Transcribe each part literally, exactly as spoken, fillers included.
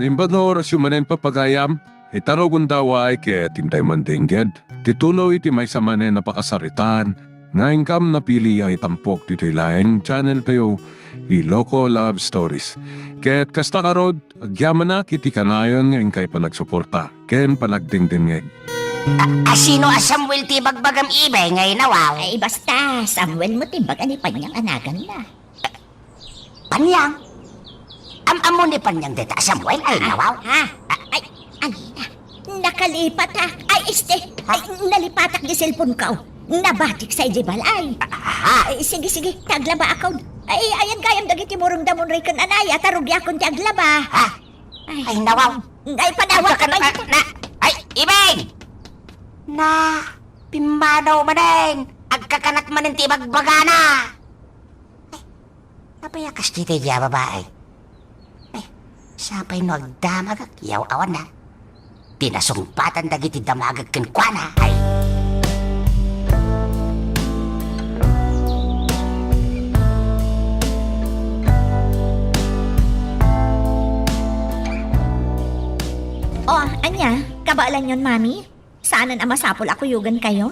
Imbag nga orasyo manen, papagayam, itarugonda way ket intay mandingged ti tuloy ti maysa manen a pakasaritaan nga inkam napili a itampok ditoy laeng channel tayo, Iloko Love Stories. Ket kasta ngarud, agyamanak iti kanayon nga inkay panagsuporta ken panagdingdingngeg. A, a, sino a Samuel ti bagbagam, Ibeng, ay nawaw? Ay, basta, Samuel mo ti baga ni Panyang a naganna. Panyang? Am-ammo ni Panyang dayta a Samuel ay nawaw? Ha? Ay, alina. Nakalipatak. Ay, este. Ha? Ay, nalipatak di cellphone ko. Nabatik sa idiay balay. Aha. Ay, sige, sige. Taglaba ako. Ay, ayan gayam dagiti murong damon ray ken anaya, ta rugiakon ti aglaba. Ha? Ay, nawaw. Ay, panawa ka pa. Na, ay, Ibeng! Na, pimmanaw manen. Agkakanak manen ti ibagbagana. Ay, apay a kas ditoy a babai? Ay, sapay no agdamagak, yaw awan na. Pinasungbatan dagiti damagek kenkuana. Ay. Oh, ania? Kabaelanyon, Mami? Saanen a masapul a kuyogankayo?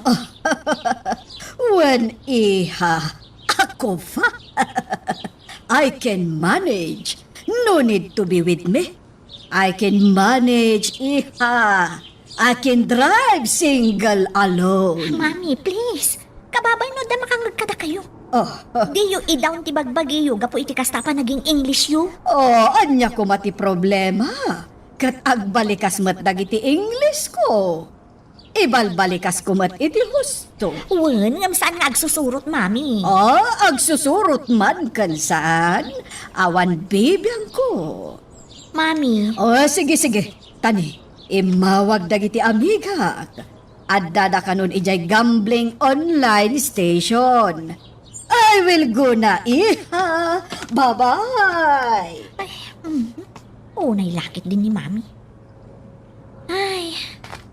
Wen, iha, ako pa. I can manage. No need to be with me. I can manage, iha. I can drive single alone. Mami, please. Kababain no adda makangngeg kadakayo. Oh. Diyo i-down ti bagbagiyo gapu iti kasta a panaging-Englishyo. Oh, ania koma ti problema? Ket agbalikas met dagiti Englishko. Ibalbalikasko met iti husto. Wen, ngem saan nga agsusurot, Mami? Ah, agsusurot man ken saan? Awan bibiangko. Mami. Oh, sige, sige. Tani, immawag dagiti amigak. Addada kanon idiay gambling online station. I will go na, iha. Bye-bye. Ay, mm. Unay lakit din ni Mami. Ay,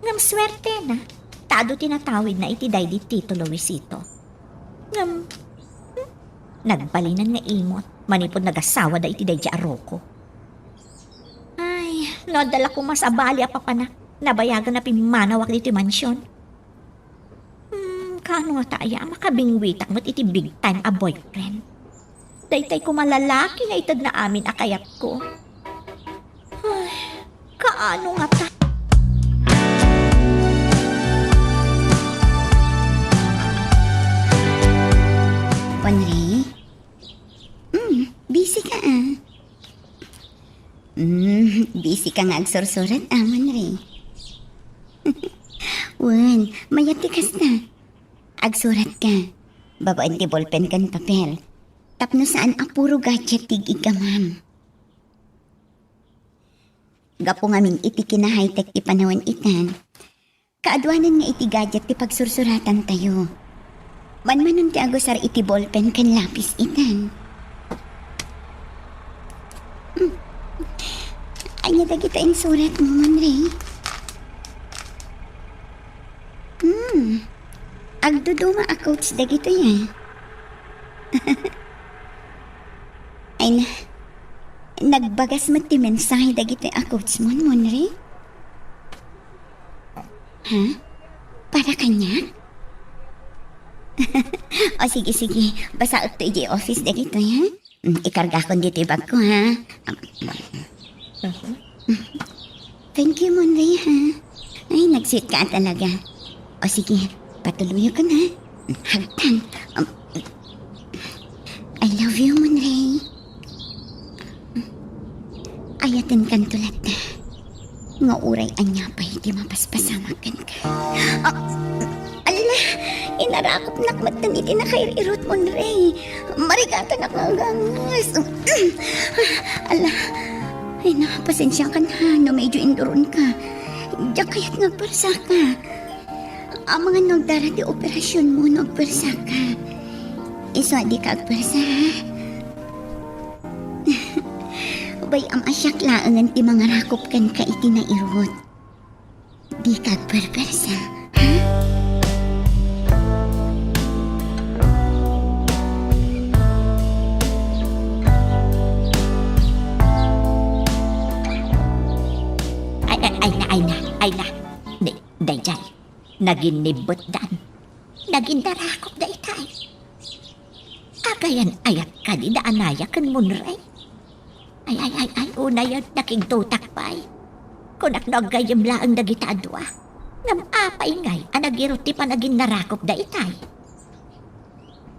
ngem suertena, ta adu ti natawidna iti daydi Tito Luisito. Ngem, hmm, nagbalinan nga imot manipud nagasawada iti daydi a Rocco. Ay, no adda la koma sabali a papanak, nabayagan a pimmanawak ditoy mansion. Hmm, kaano ngata aya a makabingwitak met iti big time a boyfriend? Daytay koma lalaki nga itedna amin a kayatko. Ay, kaano ngata? Wanri? Hmm, busy ka, ah. Hmm, busy ka nga agsursurat, ah, Wanri. Wen, mayat ti kasta. Agsurat ka. Babaen ti bolpen ken papel. Tapno saan a puro gadget ti ig-iggamam. Gapu ngamin iti kina-high-tech ti panawen itan, kaaduanan nga iti gadget ti pagsursuratantayo. Manmanon ti agusar iti bolpen ken lapis itan. Hmm. Ania dagita insuratmo, Manre? Hmm. Agduduma a quotes dagitoy, ah. Ay na, nagbagas met ti mensahe dagitoy a quotes mo, Monre? Ha? Para kaniak? O, sige, sige. Basaekto idiay office dagitoy, ha? Mm, ikargakon ditoy bagko, ha? Thank you, Monre, ha? Ay, nag-sweet ka talaga. O sige, patuloyokon, ha? Hagtan. Um, I love you, Monre. Ayatenkanto latta nga uray ania pay ti mapaspasamak kenka. Ah, ala, inarakopnak metten iti nakair-irot, Monre. Marigatanak nga agangas. Ala, ay na, pasensiakan ha, no medyo induronka. Diak kayat nga agpersaka. Amangan no agdara ti operasionmo no agpersaka. Isu a dika agpersa, ha? Bay-am a siak laengen ti mangarakop kenka iti nairut. Dika agperpersa, ha? Naginnibbetdan. Naginnarakop daytay. Agayan-ayat kadi da Anaya ken Monray? Ay, ay, ay, ay, unayen, nakigtotak pay. Kunak no aggayyem laeng dagita a dua. Ngem apay ngay a nagirut ti panaginnarakop daytay?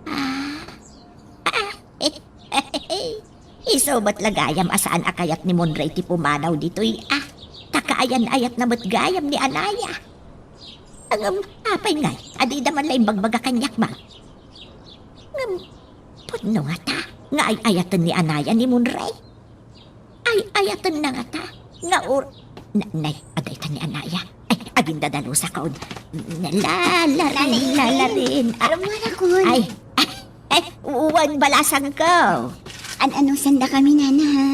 Ah, ah, isu met la gayam a saan a kayat ni Monray ti pumanaw ditoy, ah. Ta kaayan-ayatna met gayam ni Anaya. Ngem apay ngay a dida man la imbagbaga kaniak, ba? Ngem pudno ngata nga ay-ayaten ni Anaya ni Monray? Ay-ayatenna ngata nga or-, na-, nay, adayta ni Anaya. Ay, agindadalusakon. Lalarin, lalarin. Ah, Rummuarakon. Ay, ay, ay, wen balasangko. An-anusandakami, nana, ha?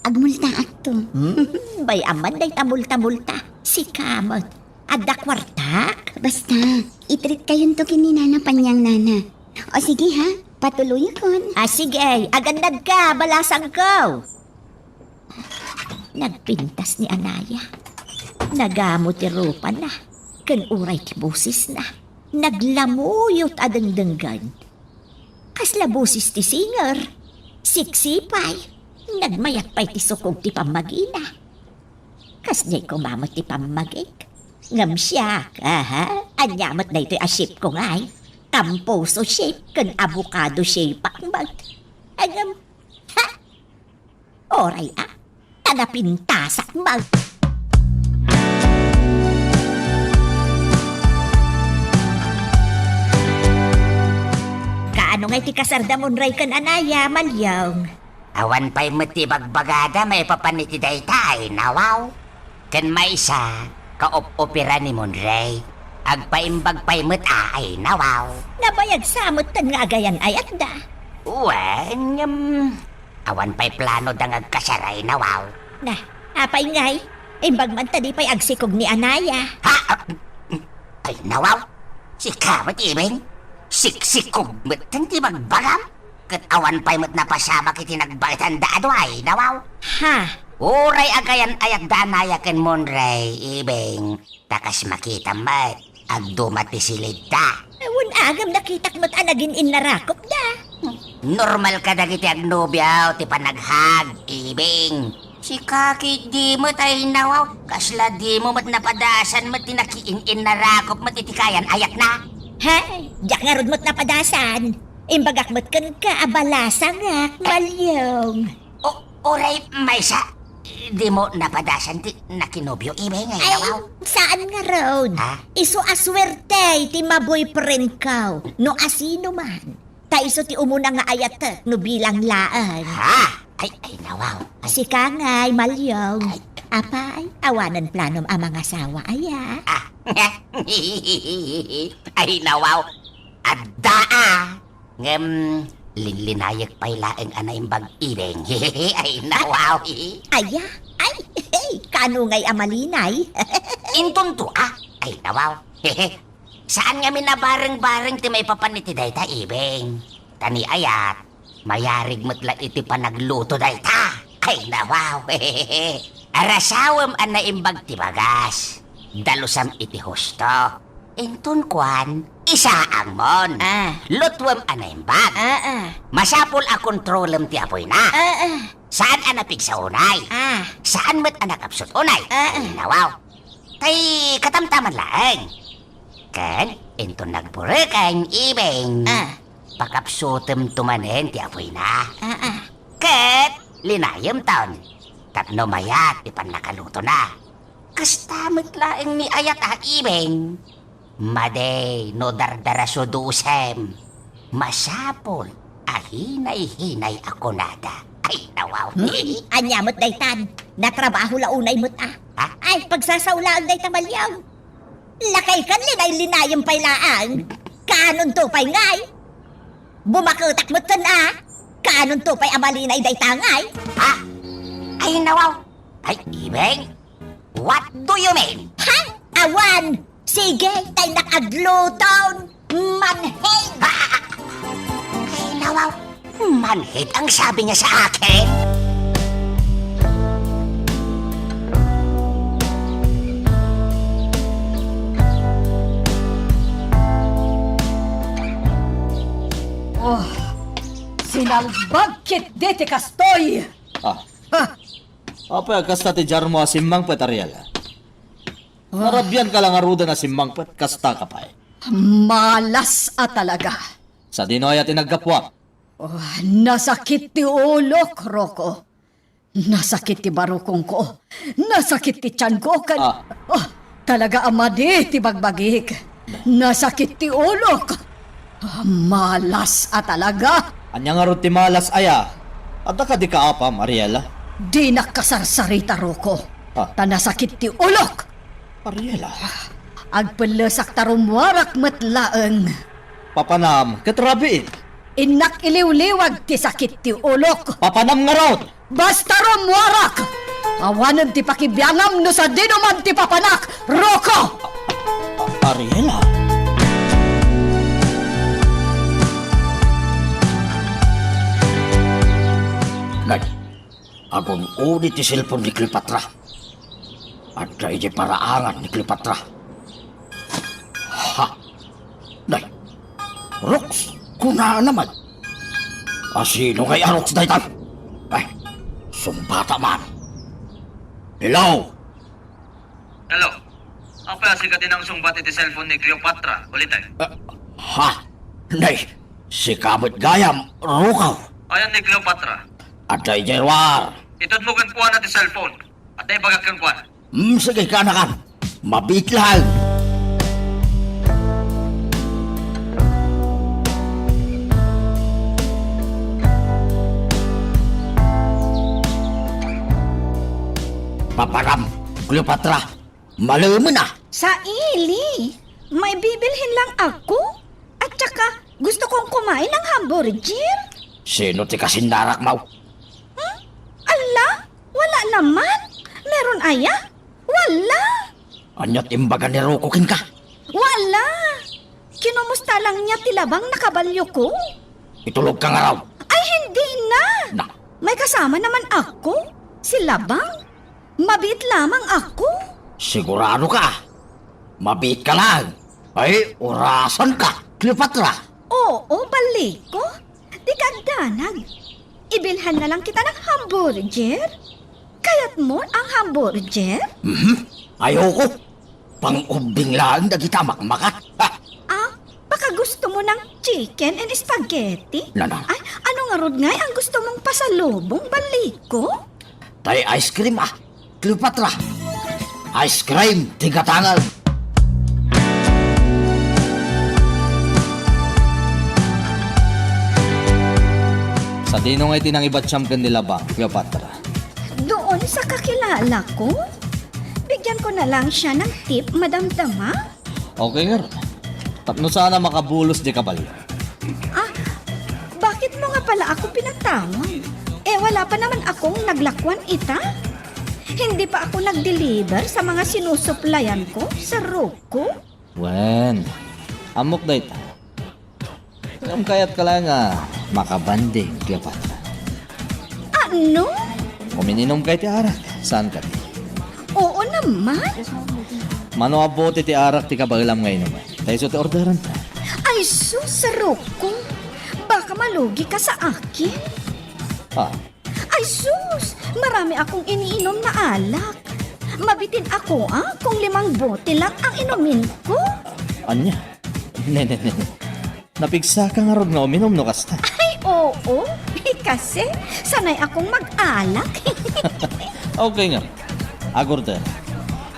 Agmultaakto. Hmm, bay-am man dayta multa-multa. Sika met. Adda kuartak? Basta, i-treat kayonto ken ni Nana Panyang, nana. O sige ha, patuloyakon. Ah, sige, agannadka, balasangko. Nagpintas ni Anaya. Nagamo ti rupana, ken uray ti bosesna, naglamuyot a dengdenggen. Kasla boses ti singer. Sexy pay. Nagmayat pay ti sukog ti pammagina. Kasdiay koma met ti pammagik. Ngem siak, aha, ania met daytoy a shape ko ngay? Tampuso shape ken avocado shape ak met. Ngem, ha? Oray a, ta napintasak met. Kaano ngay ti kasarda Monray ken Anaya, Malyong? Awan pay met ti bagbagada maipapan iti dayta, ay nawaw. Ken maysa, kaop-opera ni Monray. Agpaimbag pay met a, ay nawaw. Nabayag sa metten nga agayan-ayatda. Wen, ngem, awan pay planoda nga agkasar, ay nawaw. Na, apay ngay? Imbag man ta di pay agsikog ni Anaya. Ha? Ay nawaw. Sika met, Ibing? Siksikog metten ti bagbagam? Ket awan pay met napasamak iti nagbaetanda a dua, ay nawaw. Ha? Uray agayan-ayatda Anaya ken Monray, Ibing, ta kas makitam met, agduma ti silidda. Wen, agem, nakitak met a nagin-innarakopda. Normal kadagiti agnobiaw ti panaghag, Ibing. Sika ketdi met, ay nawaw, kasla dimo met napadasan met ti nakiin-innarakop met iti kaayan-ayatna. Hay, diak ngarud met napadasan. Imbagak met kenka a balasangak, Malyong. O, uray maysa, dimo napadasan ti nakinobio, Ibing, ay nawaw? Saan ngarud. Ha? Isu a suerte ti ma-boyfriendko, no asino man. Ta isu ti umuna nga ayatek no bilang laeng. Ha? Ay, ay, nawaw. Ay. Sika ngay, Malyong. Ay. Apay, awanen planom a mangasawa, aya? Ah. Ay, nawaw. Adda, a. Ngem, linlinayek pay laeng a naimbag, Ibing. Ay, nawaw. Aya? Ay, kaano ngay a malinay? Intonto, a. Ay, nawaw. Saan ngamin a bareng-bareng ti maipapan iti dayta, Ibing. Ta ni ayat, mayarig met la iti panagluto dayta. Ay, nawaw. Arasawem a naimbag ti bagas. Dalusam iti husto. Inton kuan, isaangmon. Ah. Lutuem a naimbag. Ah, ah. Masapul a kontrolem ti apoyna. Ah, ah. Saan a napigsa unay. Ah. Saan met a nakapsut unay. Ah, ah. Ay, nawaw. Tay katamtaman laeng. Ken inton nagburekeng, Ibing, ah, pakapsutemto manen ti apoyna. Ah, ah. Ket linayemton tapno mayat ti pannakalutona. Kasta met laeng ni ayat a, Ibing. Madi no dardarasudusem, masapul a hinay-hinay a kunada. Ay, nawaw. Hmm? Ania met daytan? Natrabaho la unay met a. Ha? Ay, pagsasaolaen dayta, Malyong. Lakay ken linay-linayem pay laeng. Kaanonto pay ngay? Bumaketak metten a. Kaanonto pay a malinay dayta ngay? Ha? Ay, nawaw. Ay, Ibing. What do you mean? Ha? Awan! Sige, tay nakagluton! Manhid! Ah! Ay, nawaw! Manhid ang sabi niya sa akin? Sinalbag ketdi ti kastoy! Ah. Ha! Apay a kasta ti diarmo a simmangpet, Ariel? Ah. Narabian ka la ngaruden a simmangpet, kasta ka pay. Malas a talaga. Sadino aya ti naggapuam? Oh, nasakit ti ulok, Rocco. Nasakit ti barukongko. Nasakit ti tianko ken, Ah. oh, talaga a madi ti bagbagik. Nasakit ti ulok. Ah, malas a talaga. Ania ngarud ti malas aya? Adda kadi kaapam, Ariela? Dinak kasarsarita, Rocco. Ah. Ta nasakit ti ulok. Ariela? Agpellesak ta rummuarak met laeng. Papanam, ket rabiin. Innak iliwliwag ti sakit ti ulok. Papanam ngarud! Basta rummuarak! Awanen ti pakibiangam no sadino man ti papanak, Rocco! A-, a-, Ariela? Nay, agun-uni ti cellphone ni Cleopatra. Adda idiay paraangan ni Cleopatra. Ha! Nay, Rox, kunana man. A, sino ngay a Rox daytan? Ay, sungbata man. Hello? Hello? Apay a sika ti nangsungbat iti cellphone ni Cleopatra, ulitek? Ah, ha? Nay, sika met gayam, Rocco. Ayan ni Cleopatra. Adda idiay ruar. Itedmo kenkuana ti cellphone. Adda ibagak kenkuana. Hmm, sige, kaanakan. Mabiit laeng. Papanam, Cleopatra. Malemen a. Saili, maibibilhin lang ako. At saka, gusto kong kumain ng hamburger. Sino ti kasinnarakmo? Hmm? Ala, wala naman. Meron aya? Wala. Ania ti imbaga ni Rocco kenka? Wala. Kinumusta lang niya ti labang na kabalyo ko. Itulog ka ngarud. Ay, hindi na. Na. May kasama naman ako. Si Labang. Mabiit lamang ako. Sigurado ka? Mabiit ka lang. Ay, orasan ka, Cleopatra. Oo, balik ko. Di ka agdanag. Ibilhan na lang kita ng hamburger. Kayat mo ang hamburger? Mhm. Ayoko. Pang-ubbing laeng dagita a makmakat. Ha! Ah, baka gusto mo ng chicken and spaghetti? Nana? Ay, ano ngarud ngay ang gusto mong pasalubong, baliko? Tay ice cream, ah, Cleopatra. Ice cream, ti gatangem. Sadino ngay ti nangibatyam ken ni Labang, Cleopatra? Doon sa kakilala ko. Bigyan ko na lang siya ng tip, madamdama. Okay ngarud. Tapno sana makabulos di kabalyo. Ah, bakit mo nga pala ako pinatawag? Eh, wala pa naman akong naglakwan ita. Hindi pa ako nag-deliver sa mga sinusuplayan ko, Sir Rocco. Wen, ammok dayta. Ngem kayat ka laeng a makabanding, Cleopatra. Ano? Umiinom kay ti arak, saan ka ti? Oo naman. Mano a bote ti arak ti kabaelam nga inumen? Ta isu ti orderan ta. Ay sus, Sir Rocco. Baka malugi ka sa akin. Ah, Ay sus! Marami akong iniinom na alak. Mabitin ako, ah, kung limang bote lang ang inumin ko. Ania? Ne, ne, ne, ne. Napigsa ka ngarud nga uminom no kasta? Ay, oo. Eh, kasi sanay akong mag-alak. Okay nga. Agorder.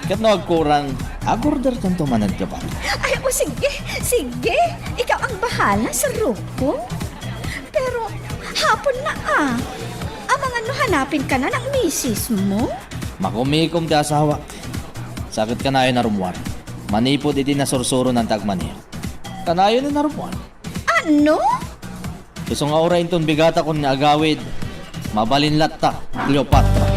Ket no agkurang, agorder kanto manen, Cleopatra. Ay, o sige, sige. Ikaw ang bahala, Sir Rocco. Pero hapon na, ah. Amangan no hanapin ka na ng misis mo? Makumikom ti asawak. Sakit kanayon a rummuar. Manipud iti nasursuronan ti agmanir. Kanayon a rummuar. Ano? Isu nga uray inton bigatakon nga agawid, mabalin latta, Cleopatra.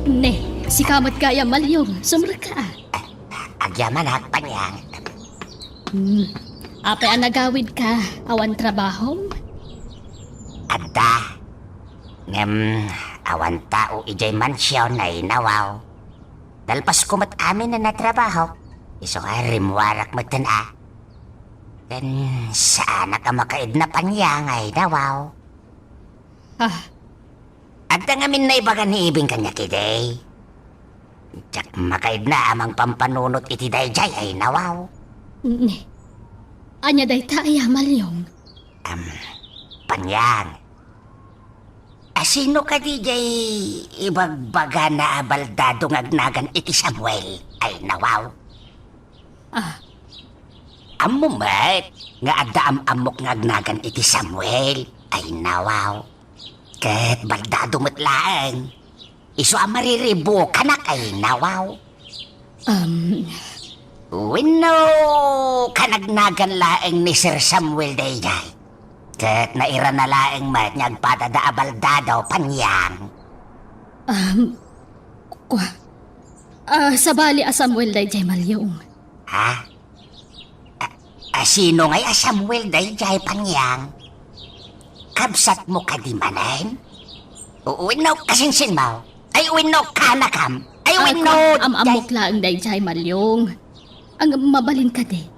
Ne, sika met gayam, Malyong, sumrekka. Agyamanak, Panyang. Hmm. Apay a nagawidka, awan trabahom? Adda. Ngem, Awan tao idiay mansion ay nawaw. Nalpasko met amin a natrabaho. Isu nga rimmuarak metten a. Ken saanak a makaidna Panyang ay nawaw. Ah. Adda ngamin naibaga ni Ibing kaniak idi. Diak makaidna a mangpampanunot iti daydiay ay nawaw. Mm. Ania dayta aya, Malyong? Am, Panyang. Asino kadi jay ibagbagana a baldado nga agnagan iti Samuel ay nawaw? Ah. Ammo met nga adda am-ammok nga agnagan iti Samuel ay nawaw. Ket baldado met laeng. Isu a mariribukanak ay nawaw. Um. Wenno, kanagnagan laeng ni Sir Samuel daydiay. Ket nairana laeng met nga agpadada a baldado, Panyang. Um, kua. Ah, sabali a Samuel daydiay, Malyong. Ha? A, a, sino ngay a Samuel daydiay, Panyang? Kabsatmo kadi manen? U-, wenno kasinsinmo? Ay, wenno kanakam? Ay, ah, wenno kua, am-ammok laeng daydiay, Malyong. Ang mabalin kadi,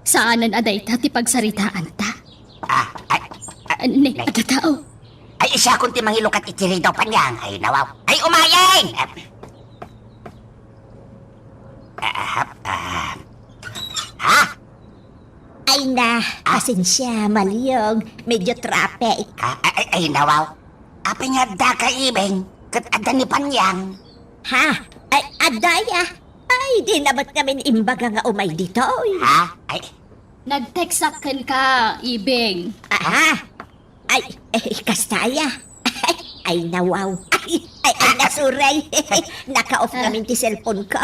saanen a dayta ti pagsaritaanta. Ah, ay, ah, ne, ne. Adda tao. Ay, siakon ti mangilukat iti ridaw, Panyang. Ay, nawaw. Ay, umayeng! Ah, ah, ah. Ha? Ay na, ah? Pasensia, Malyong. Medyo traffic. Ah, ay, ay, ay, nawaw. Apay nga adda ka, Ibing? Ket adda ni Panyang. Ha? Ay, adda ya. Ay, di na met ngamin imbaga nga umay ditoy. Ha? Ay. Nag-textak kenka, Ibing. Ah, ha? Ay, eh, kasta aya. Ay, nawaw. Ay, ay, ay, nasuray. Naka-off ngamin ti cellphone ko.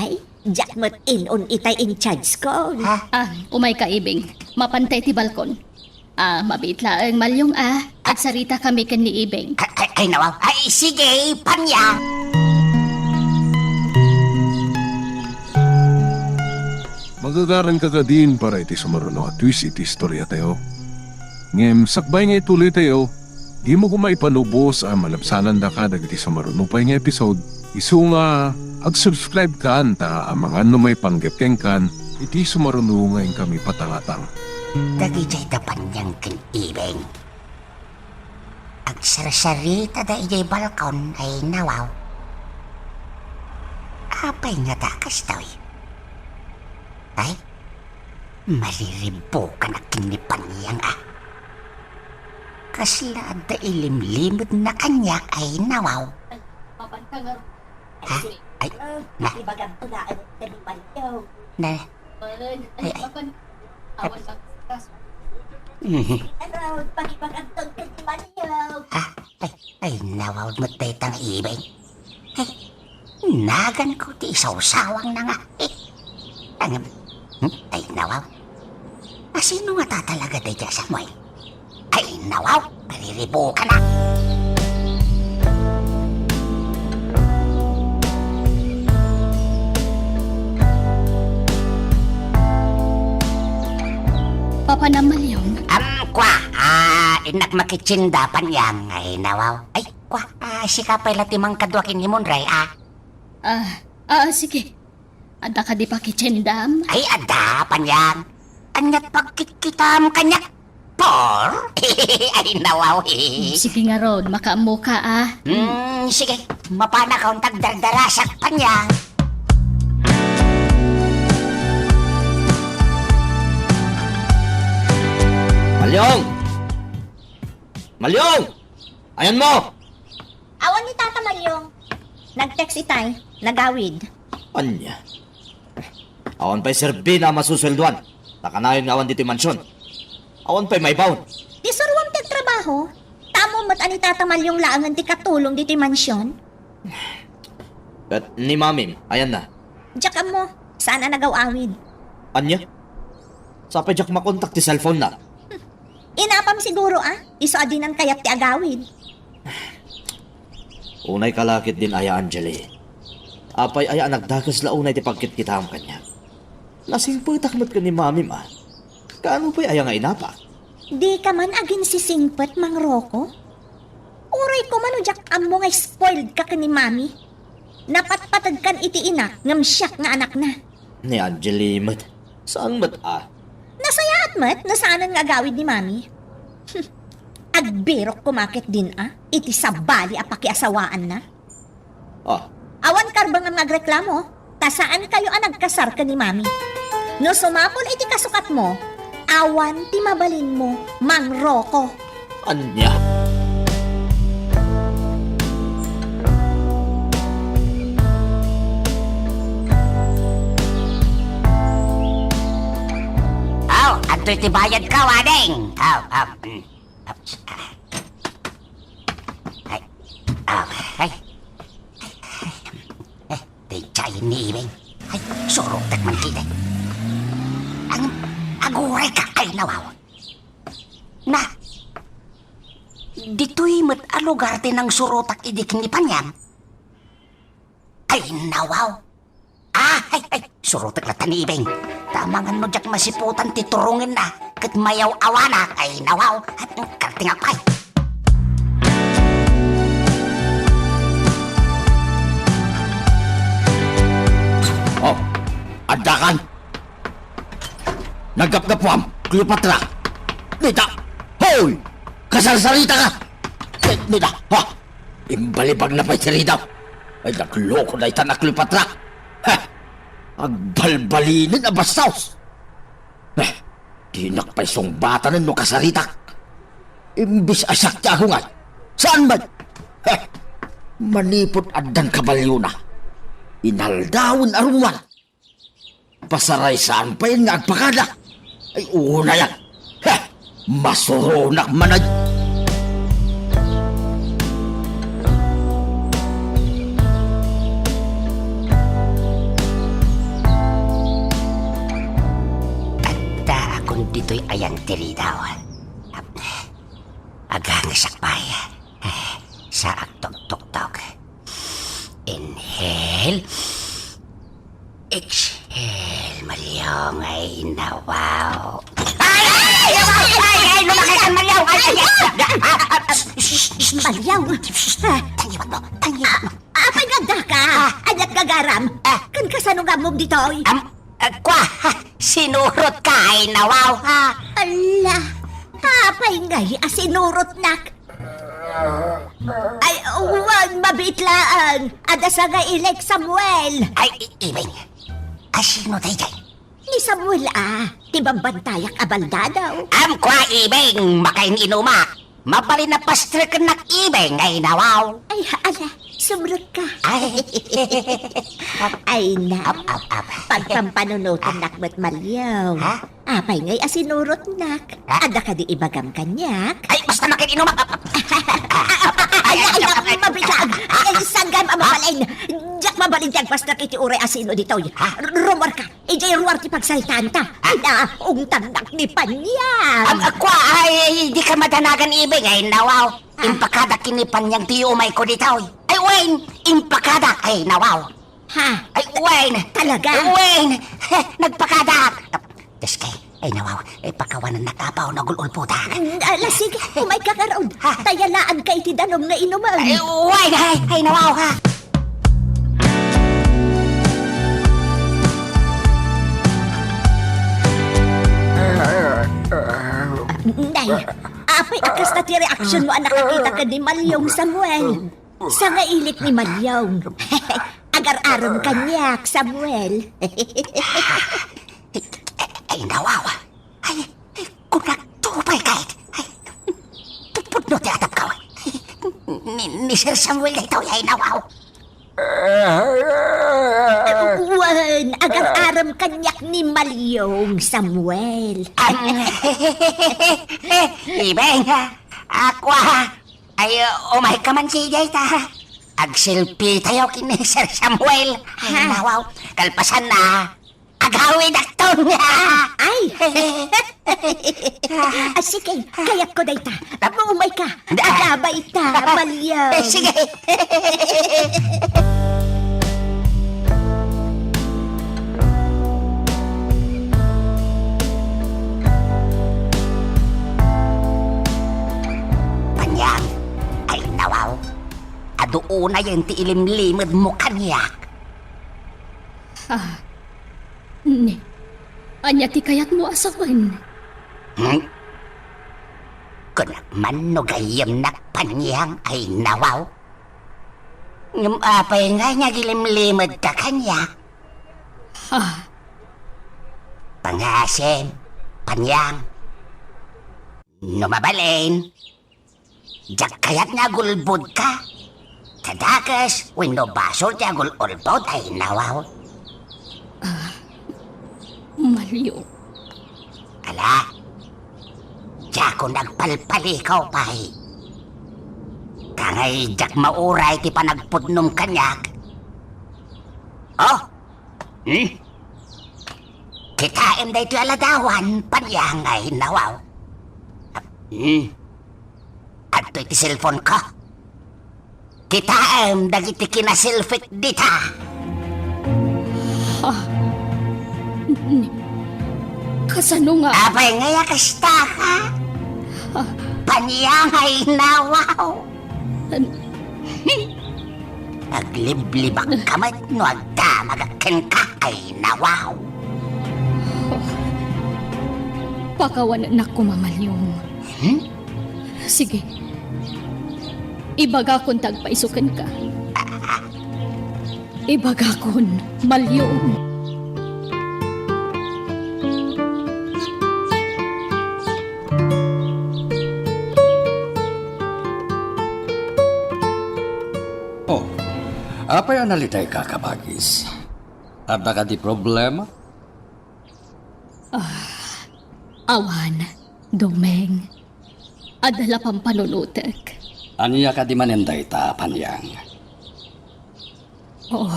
Ay, diak met in-on itay in-charge ko. Ha? Ah, umayka, Ibing. Mapanta iti balkon. Ah, mabiit laeng, Malyong, ah. Agsaritakami ken ni Ibing. Ay, ay, ay, nawaw. Ay, sige, Panyang. Magagaranka kadin para iti sumaruno a twist iti istoriatayo. Ngem sakbay nga ituloytayo, dimo koma ipanubos a malabsanandaka dagiti sumaruno pay nga episode, isu nga ag-subscribe kan ta amangan no maipanggep kenkan iti sumaruno nga inkami patangatang. Dagidiay da Panyang ken Ibing. Agsarsaritada idiay balkon ay nawaw. Apay ngata kastoy? Ay, mariribukanak ken ni Panyang a. Kasla adda ilimlimedna kaniak ay nawaw. Ha? Ay, na. Ibagam to na, ano, kadi Malyong. Na. Ay, ay. Mhm. Ano, pagibagam to kadi Malyong. Ha? Ay, ay, nawaw met dayta nga Ibing. Ay, nagan ko ti isawsawang na nga. Eh, ang, hmm? Ay, nawaw. Asino nga tatalaga dayta, Samuel? Ay, nawaw, mariribukanak. Papa na Malyong. Am, kua, ah, innak makitsinda Panyang. Ay, nawaw. Ay, kua, ah, sika pay la ti mangkadua ken ni Monray, ah. Ah, ah, sige. Adda kadi pakitsindam? Ay, adda, Panyang. Ania't pagkitkitam kaniak? Por? Ay, nawaw. Sige ngarud, makaammoka, ah. Hmm, sige. Mapanakon ta agdardarasak, Panyang. Malyong! Malyong! Ayanmo! Awan ni Tata Malyong. Nag-text itay, nagawid. Ania? Awan pay serbina a masusweldoan. Ta kanayon nga awan ditoy mansion. Awan pay maibaon. Ti suroam ti agtrabaho. Ta ammom met a ni Tata Malyong laengen ti katulong ditoy mansion. Ket ni Mamim, ayanna? Diak ammo. Saan a nagaw-awid. Ania? Sapay diak makontak ti cellphone na. Inapam siguro a, isu a dinan kayat ti agawid. Unay ka la ketdin aya, Angeli. Apay aya a nagdakes la unay ti pagkitkitaam kaniak? Nasingpetak met ken ni Mamim a. Kaano pay aya nga inapa? Dika man aginsisingpet, Mang Rocco? Uray koma no diak ammo nga spoiled ka ken ni Mami. Napatpateg kan iti inak ngem siak nga anakna. Ni Angeli met, saan met a? Nasayaat met no saanen nga agawid ni Mami. Agbirok koma ketdin a iti sabali a pakiasawaanna. Ah. Awan karbengam nga agreklamo, ta saankayo a nagkasar ken ni Mami. No sumapul iti kasukatmo, awan ti mabalinmo, Mang Rocco. Ania? Aw, adtoy ti bayadko, ading. Aw, aw, mm. Aps. Ay. Aw, ay. Eh, daydiay ni Ibing. Ay, surotek man ketdi. Ang aguray ka, ay, nawaw. Na, ditoy met a lugar ti nangsurotak idi ken ni Panyang. Ay, nawaw. Ah, ay, ay, surotek latta ni Ibing. Ta amangan no diak masiputan ti turongenna ket mayaw-awanak. Ay, nawaw. Kartingak pay. Oh, addakan. Naggapgapuam, Cleopatra. Dita. Hoy! Kasarsarita ka. Dita. Ha? Imbalibagna pay ti ridaw. Ay, nagloko dayta a Cleopatra. Ha! Agbalbalinen a bastos. Eh, dinak pay sungbatanen no kasaritak. Imbis a siak ti agungay. Saan met? Heh, manipud addan kabalyona. Inaldawen a rummuar. Pasaraysaanna pay nga agpakada. Ay, unayan. Heh, masuronak man a. Addaakon ditoy ayan ti ridaw. Agangesak pay. Sa agtugtugtog. Inhale. Exhale, Malyong, ay, nawaw. Ay, ay, ay, ay, ay, ay, lumakay ka, Malyong. Ay, ay, ay, ay, ah, ah, ah, shh, shh, shh, Malyong. Shh, shh, tangiwat mo, tangiwat mo. Apay nga adda ka? Ah. Aniat nga agaram? Ah. Ken kasano nga ammom ditoy? Am, ah, kwa, ha, sinurot ka, ay, nawaw, ha? Ala, apay ngay a sinurotnak? Ay, wen, mabiit laeng. Adda sa nga ilik, Samuel. Ay, i-, Ibing. Asino daydiay? Ni Samuel, a, ti bambantayak a baldadaw. Am, kwa, Ibing, makain-inumak. Mabalin a pastrek kennak, Ibing, ay, nawaw. Ay, ala, sumrek ka. Ay. Ay, na. Ap, ap, ap. Pagpampanunotennak met, Malyong. Ha? Apay ngay a sinurotnak? Ha? Adda kadi ibagam kaniak? Ay, basta makin-inumak. Ay, ay, ay, ay, mabiit laeng. Ay, saan ka mabalin? Diak mabalin ti agpastrek iti uray a sino ditoy. Ha? Rummuarka. Idiay ruar ti pagsalitaanta. Ha? Naungtannak ni Panyang. Am, kwa, ay, dika madanagan, Ibing, ay, nawaw. Ha? Impakadak ken ni Panyang ti umayko ditoy. Ay, wen, impakadak, ay, nawaw. Ha? Ay, wen! Talaga? Wen! Nagpakadak! Dios kay, ay, nawaw, ay, pakawanennak apaw no agul-ulpodak. Mm, ala, sige, umayka ngarud. Ha? Ta yalaanka iti danum nga inumen. Ay, wen! Ay, ay, nawaw, ha? Nay, apay a kasta ti reaksionmo a nakakita ken ni Malyong, Samuel? Sa nga ilik ni Malyong. Agar-arem kaniak, Samuel. Ay, nawaw. Ay, ay, kunakto pay kayat. Ay, pupudno ti atapkaw. Ni, ni Sir Samuel daytoy, ay, nawaw. Wen, agar-arem kaniak ni Malyong, Samuel. Ang, Ibeng, ha? Ako, ha? Ay, umayka man sidi dayta. Agselfie tayo ken ni Sir Samuel. Ay, ha? Nawaw. Kalpasanna, agawidakton. Ay! Ah, sige, kayatko dayta. Tapno umayka. Da. Agawidta, Malyong. Eh, sige. Panyang, ay, nawa unayen ti ilimlimedmo kaniak. Ah, ni, ania ti kayatmo a sawen? Hmm? Kunak man no gayyemnak, Panyang, ay nawaw. Ngem apay ngay nga agilimlimedka kaniak? Ah. Pangasim, Panyang. No mabalin, diak kayat nga agulbodka. Ta dakes wenno basol ti agul-ulbod ay nawaw. Ah, Malio. Ala, diakon agpalpalikaw pay. Kangay diak mauray ti panagpudnom kaniak. Oh, hmm? Kitaem daytoy a ladawan, Panyang, ay nawaw. Hmm. Adtoy ti cellphone ko. Kitaem dagiti kinaselfiek dita. Ah, n-, kasano nga? Apay ngay a kasta ka? Ah. Panyang ay nawaw. An- Agliblibak ka met no agdamagak kenka ay nawaw. Pakawanennak koma, Maliong. Hmm? Sige. Ibagakon ti agpayso kenka. Ibagakon, Maliong. Oh, apay a nalitayka, kabagis? Adda kadi problema? Ah, awan, Domeng. Adda la pampanunotek. Ania kadi manen dayta, Panyang? Oh.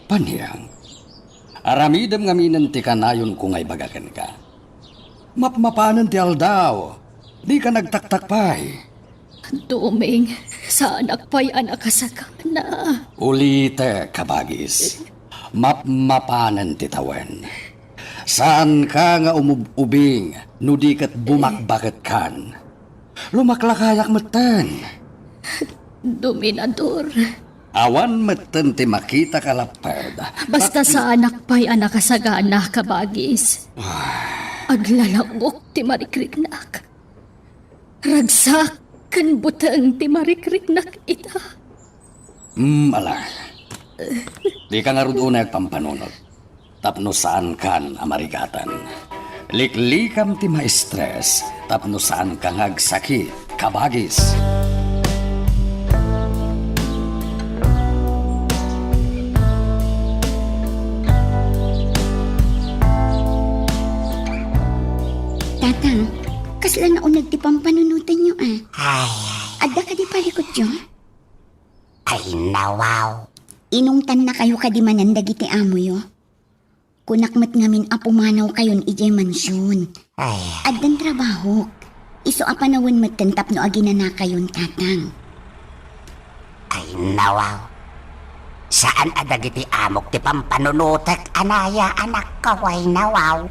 Panyang, aramidem ngamin ti kanayonko nga ibaga kenka. Mapmapanen ti aldaw, dika nagtaktak pay. Domeng, saanak pay a nakasagana. Ulitek, kabagis. Mapmapanen ti tawen. Saanka nga umub-ubing no di ket bumakbaketkan. Lumaklakayak metten. Dominador. Awan metten ti makita ka lapped. Basta saanak pay a nakasagana, kabagis. Ah. Aglalaok ti marikriknak. Ragsak ken buteng ti marikriknak ita. Mm, ala. Dika ngarud unay agpampanunot tapno saankan a marigatan. Liklikam ti ma-stress tapno saanka nga agsakit, kabagis. Tatang, kasla nauneg ti pampanunotenyo, a? Ay. Adda kadi parikutyo? Ay, nawaw. Inungtannakayo kadi manen dagiti amoyo? Kunak met ngamin a pumanawkayon idiay mansion. Ay. Addan trabahok. Isu a panawen metten tapno aginanakayon, Tatang. Ay, nawaw. Saan a dagiti amok ti pampanunotek a naya, anakko, ay, nawaw.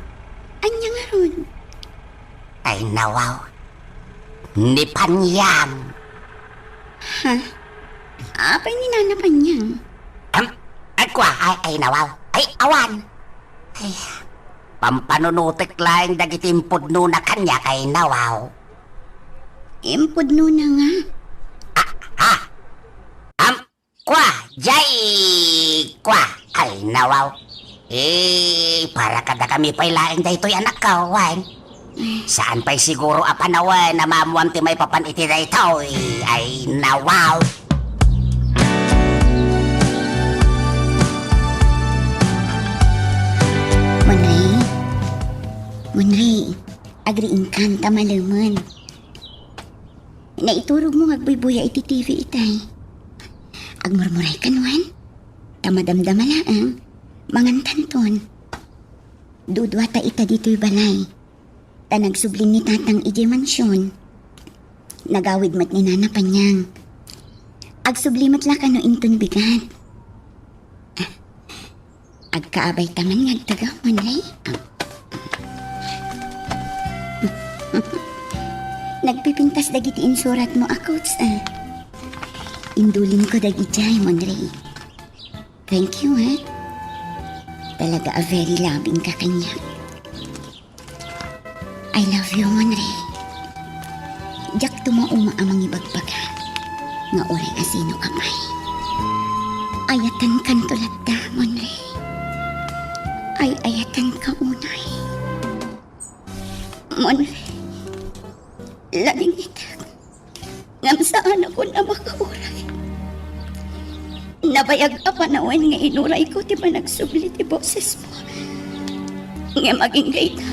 Ania ngarud? Ay, nawaw. Ni Panyang. Ha? Apay ni Nana Panyang? Am, agkua, ay, ay, nawaw. Ay, awan. Ay, pampanunotek laeng dagiti impudnona kaniak, ay, nawaw. Impudnona nga? Ah, ha? Am, Kua, jay, kua, ay, nawaw. Eh, para kadakami pay laeng daytoy, anakko, wen? Saan pay siguro a panawen a maammuam ti maipapan iti daytoy, ay, nawaw. Munri, Munri, agriingkan ta malemen. Naiturogmo nga agbuybuya iti T V itay. Agmurmuray kan wen, ta madamdama laeng, mangantanton. Duduata ita ditoy balay, ta nagsublin ni Tatang idiay mansion. Nagawid met ni Nana Panyang. Agsubli met la kano inton bigat. Agkaabay ta man nga agtagaw, Munri. Nagpipintas dagiti insuratmo a quotes, a. Indulinko dagidiay, Monre. Thank you, ha? Talaga a very loving ka kaniak. I love you, Monre. Diak tumauma a mangibagbaga nga uray asino ka pay. Ayatenkanto latta, Monre. Ay, ayatenka unay. Monre, ladingitek. Ngem saanakon a makauray. Nabayag a panawen nga inurayko ti panagsubli ti bosesmo. Ngem agingga ita,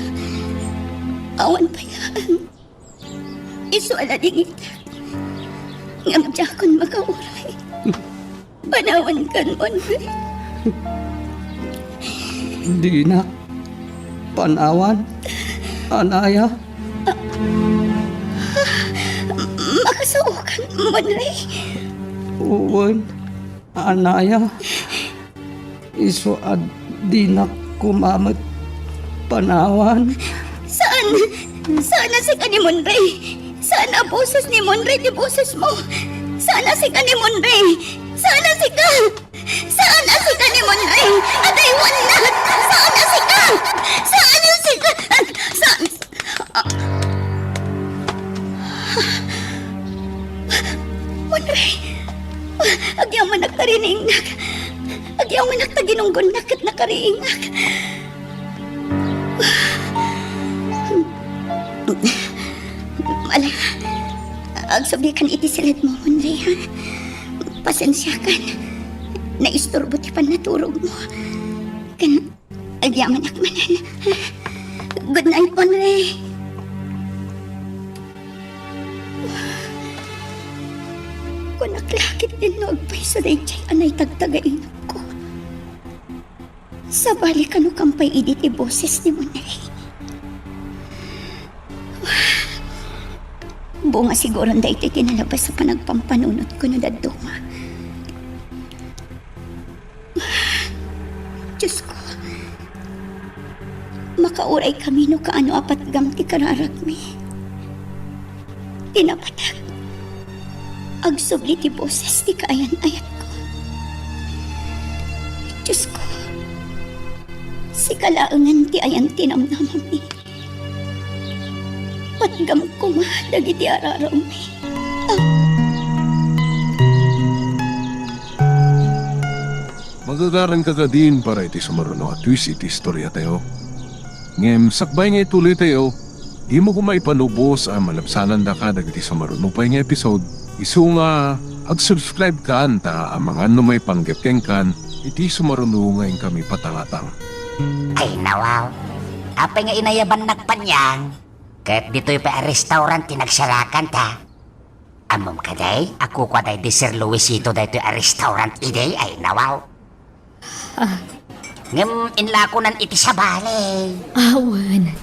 awan pay laeng. Isu a ladingitek. Ngem diakon makauray. Panawankan, Monre. Dinak panawan, anaya. Makasaokan, Monre. Wen, anaya. Isu a dinak koma met panawan. Saan? Saan a sika ni Monre? Saan a boses ni Monre ti bosesmo? Saan a sika ni Monre? Saan a sika? Saan a sika ni Monre? Adaywannak! Saan a sika? Saan a sika? Saan? Monre! Agyamanak ta riingak. Agyamanak ta ginunggonnak ket nakariingak. Ala, agsublikan iti siledmo, Monre, ha? Pasensiakan. Naisturbo ti pannaturogmo. Ken agyamanak manen. Good night, Monre. Kunak la ket dinno agpayso daydiay a naitagtagainepko. Sabali, kano kampay idi ti boses ni Monre? Bunga siguron daytoy ti nalabas a panagpampanunotko no dadduma. Diosko, makauraykami no kaano a patgam ti kararagmi. Ti napateg, agsubli ti boses ti kaayan-ayatko. Diosko, sika laengen ti ayan ti namnamami. Patgam koma dagiti ararammi. Ah. Magagaranka kadin para iti sumaruno a twist iti istoriatayo. Ngem sakbay nga ituloytayo, dimo koma ipalubos a malabsanandaka dagiti sumaruno pay nga episode. Isu nga ag-subscribe kan ta amangan no maipanggep kenkan iti sumaruno nga inkami patangatang. Ay, nawaw. Apay nga inayabannak, Panyang? Ket ditoy pay a restaurant ti nagsarakan ta. Ammom kadi a kukua daydi Sir Luisito daytoy a restaurant idi? Ay, nawaw. Ah. Ngem inlakonan iti sabali. Awan.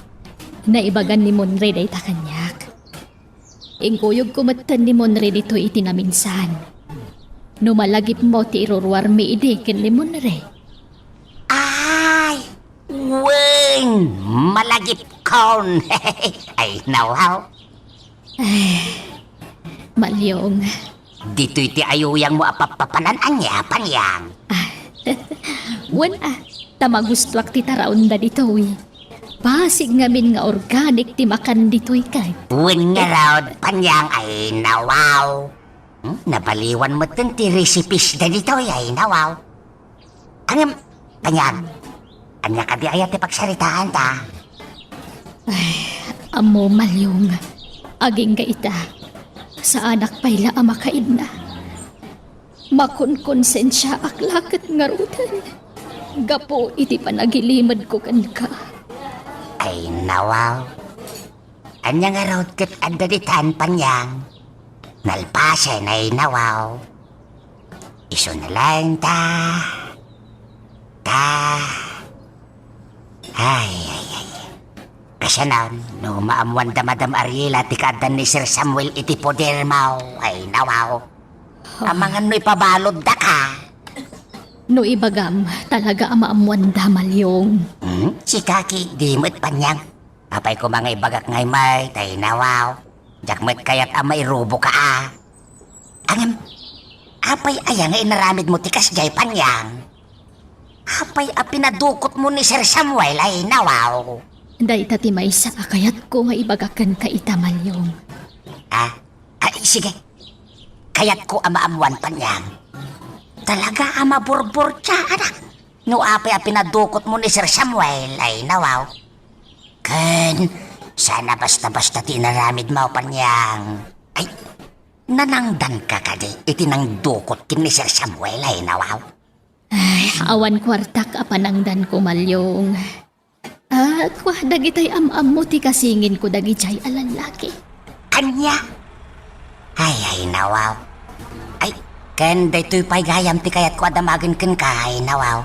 Naibagan ni Monre dayta kaniak. Inkuyogko metten ni Monre ditoy iti naminsan. No malagipmo ti iruruarmi idi ken ni Monre. Ay, wen, malagipkon. Ay, nawaw. Ay, Malyong. Ditoy ti ayuyangmo a pappapanan ania, Panyang? Ah, wen a, ta magustoak ti taraonda ditoy. Basig ngamin nga organic ti makan ditoy ket. Wen ngarud, Panyang, ay nawaw. Hmm, nabaliwan metten ti recipes da ditoy, ay nawaw. Ngem, Panyang, ania kadi aya ti pagsaritaanta? Ay, ammo, Malyong, agingga ita, saanak pay la a makaidna. Makonkonsensiaak la ket ngaruden gapu iti panagilimedko kenka. Ay, nawaw. Ania ngarud ket adda ditan, Panyang? Nalpasen, ay nawaw. Isu na laeng ta, ta, ay, ay, ay. Kasano, no maammuanda, Madam Ariela, ti kaaddan ni Sir Samuel iti podermo, ay nawaw. Amangan no ipabaludda ka. No ibagam, talaga a maammuanda, Malyong. Hmm? Sika ket di met, Panyang. Apay koma nga ibagak ngay met, ay nawaw. Diak met kayat a mairuboka a. Ngem, Apay aya nga inaramidmo ti kasdiay, Panyang? Apay a pinadukotmo ni Sir Samuel ay nawaw? Dayta ti maysa a kayatko nga ibaga kenka ita, Malyong. Ah, ay, sige. Kayatko a maammuan, Panyang. Talaga a maburburtiaanak no apay a pinadukotmo ni Sir Samuel ay nawaw. Ken, saan a basta-basta ti inaramidmo, Panyang. Ay, nanangdanka kadi iti nangdukot ken ni Sir Samuel ay nawaw? Ay, awan kuartak a panangdanko, Malyong. Ah, kua, dagitay am-ammo ti kasinginko dagidiay a lallaki. Ania? Ay, ay, nawaw. Ay, ken daytoy pay gayam ti kayatko a damagen kenka, ay, nawaw.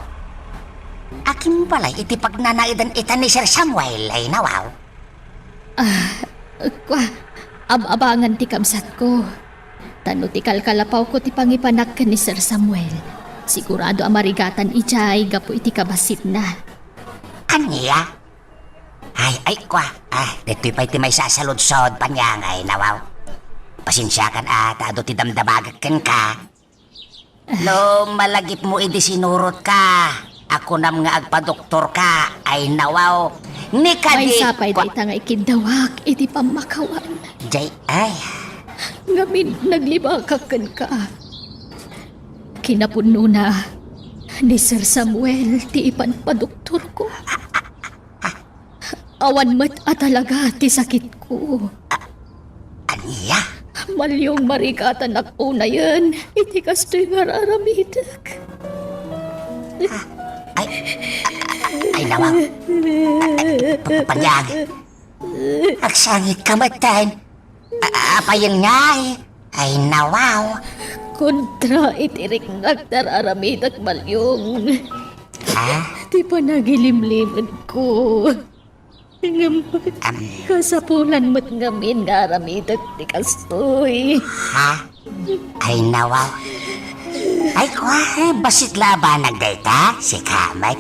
Akin balay iti pagnanaedan ita ni Sir Samuel, ay, nawaw? Ah, kua, ab-abangan ti kabsatko. Ta no ti kalkalapawko ti pangipanak ken ni Sir Samuel, sigurado a marigatan idiay gapu iti kabasitna. Ania? Ay, ay, kua. Ah, ditoy pay ti maysa a saludsod, Panyang, ay nawaw. Pasensiakan a ta adu ti damdamagek kenka. No malagipmo idi sinurotka a kunam nga agpadoktorka, ay nawaw. Ni kadi Maysa pay kua- dayta nga ikiddawak iti pammakawan. Jay, ay. Ngamin, naglibakak kenka. Kinapudnona, ni Sir Samuel ti ipanpadoktorko. Awan met a talaga ti sakitko. Ania? Malyong marigatanak unayen iti kastoy nga ar-aramidek. Ah, ay, ay, nawaw. Ay, pa-, Panyang. Agsangitka metten. A-, apayen ngay? Ay, nawaw. Kontra iti riknak ti ar-aramidek, Malyong. Ha? Ti panagilimlimedko. Ngem, Am. kasapulan met ngamin nga aramidek ti kastoy. Ha? Ay, nawaw. Ay, kua, eh, bassit la a banag dayta? Sika met.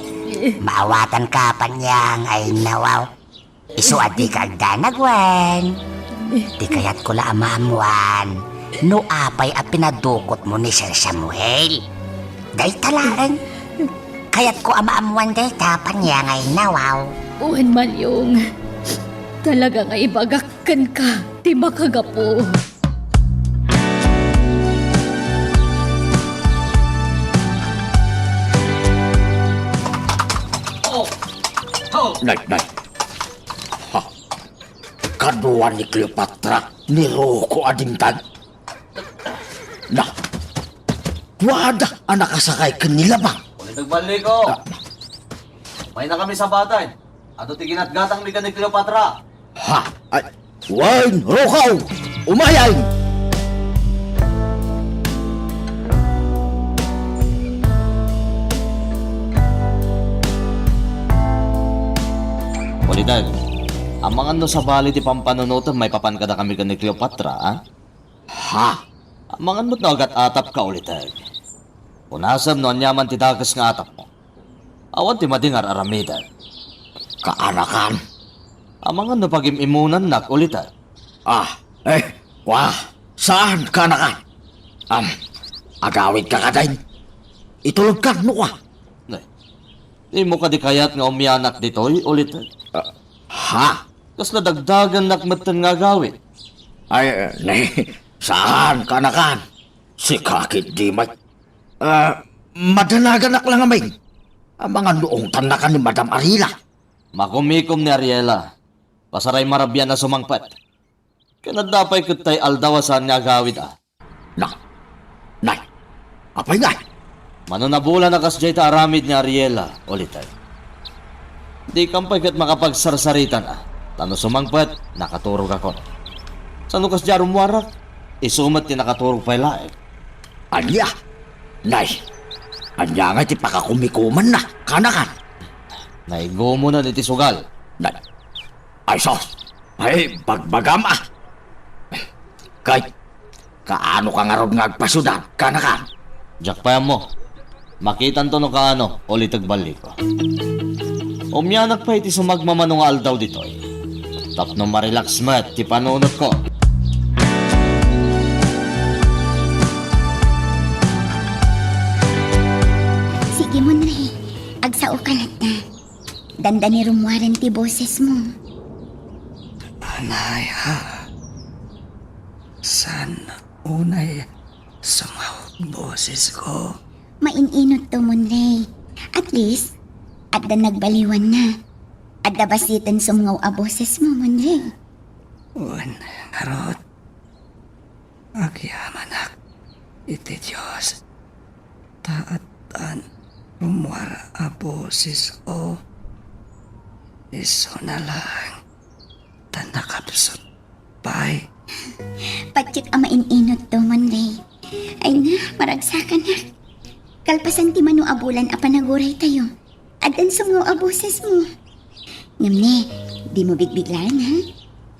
Maawatanka, Panyang, ay, nawaw. Isu a dika agdanag wen. Ti kayatko la a maammuan no apay a pinadukotmo ni Sir Samuel. Dayta laeng. Kayatko a maammuan dayta, Panyang, ay nawaw. Wen, Malyong. Talaga nga ibagak kenka ti makagapu. Nay, nay. Ha? Kadua ni Cleopatra ni Rocco a dimteng? Na, kuada a nakasakay ken ni Labang. Ulit nagballiko. Ah. May na kami sa batay. Adu ti ginatgatangmi ken ni Cleopatra. Ha? Ay, wen, Rocco! Umayay! Ulitek, amangan no sabali ti pampanunotem maipapan kadakami ken ni Cleopatra, a? Ha? Amangan met no agat-atapka, ulitek. Unasem no aniaman ti dakes nga atapmo. Awan ti madi nga ar-aramidek. Kaanakan. Amangan no pagim-imunannak, ulitek. Ah, eh, kua, saan, kaanakan? Am, agawidka kadin? Itulodkan, no kua? Nay, dimo kadi kayat nga umianak ditoy, ulitek? Ah, ha? Kasla dagdagannak metten nga agawid. Ay, eh, ne, saan, kaanakan? Sika ketdi met. Ah, madanaganak la ngamin. Amangan no ungtannakan ni Madam Ariela. Makumikom ni Ariela. Pasaray marabian a sumangpet. Ken adda pay ket tay aldaw a saan nga agawid, a? Na, nay, apay ngay? Mano nabulan a kasdiay ta aramid ni Ariela, ulitek. Dikam pay ket makapagsarsaritan, a, ta no sumangpet, nakaturogakon. Saan no kasdiay a rummuarak, isu met ti nakaturog pay laeng. Ania? Nay, ania ngay ti pakakumikumanna, kaanakan? Naigumonen iti sugal. Nay, ay sus, ay, bagbagam, a. Kay, kaanoka ngarud nga agpasiudad, kaanakan? Diak pay ammo. Makitanto no kaano, ulitek balliko. Umianak pay iti sumagmamano nga aldaw ditoy. Tapno ma-relax met ti panunotko. Agsao ka latta. Dandani rummuaren ti bosesmo. Anaya, saan unay sumngaw bosesko? Main-inotto, Monray. At least, adda nagbaliwanna. Adda bassiten sumngaw a bosesmo, Monray. Wen, ngarud. Agyamanak iti Dios, ta addan rummuar a bosesko. Isuna laeng ta nakapsut pay. Patiek a main-inotto, Monray. Ay na, maragsakanak. Kalpasan ti mano a bulan a panaguraytayo, addan sumngaw a bosesmo. Ngem ne, dimo bigbiglaen, ha?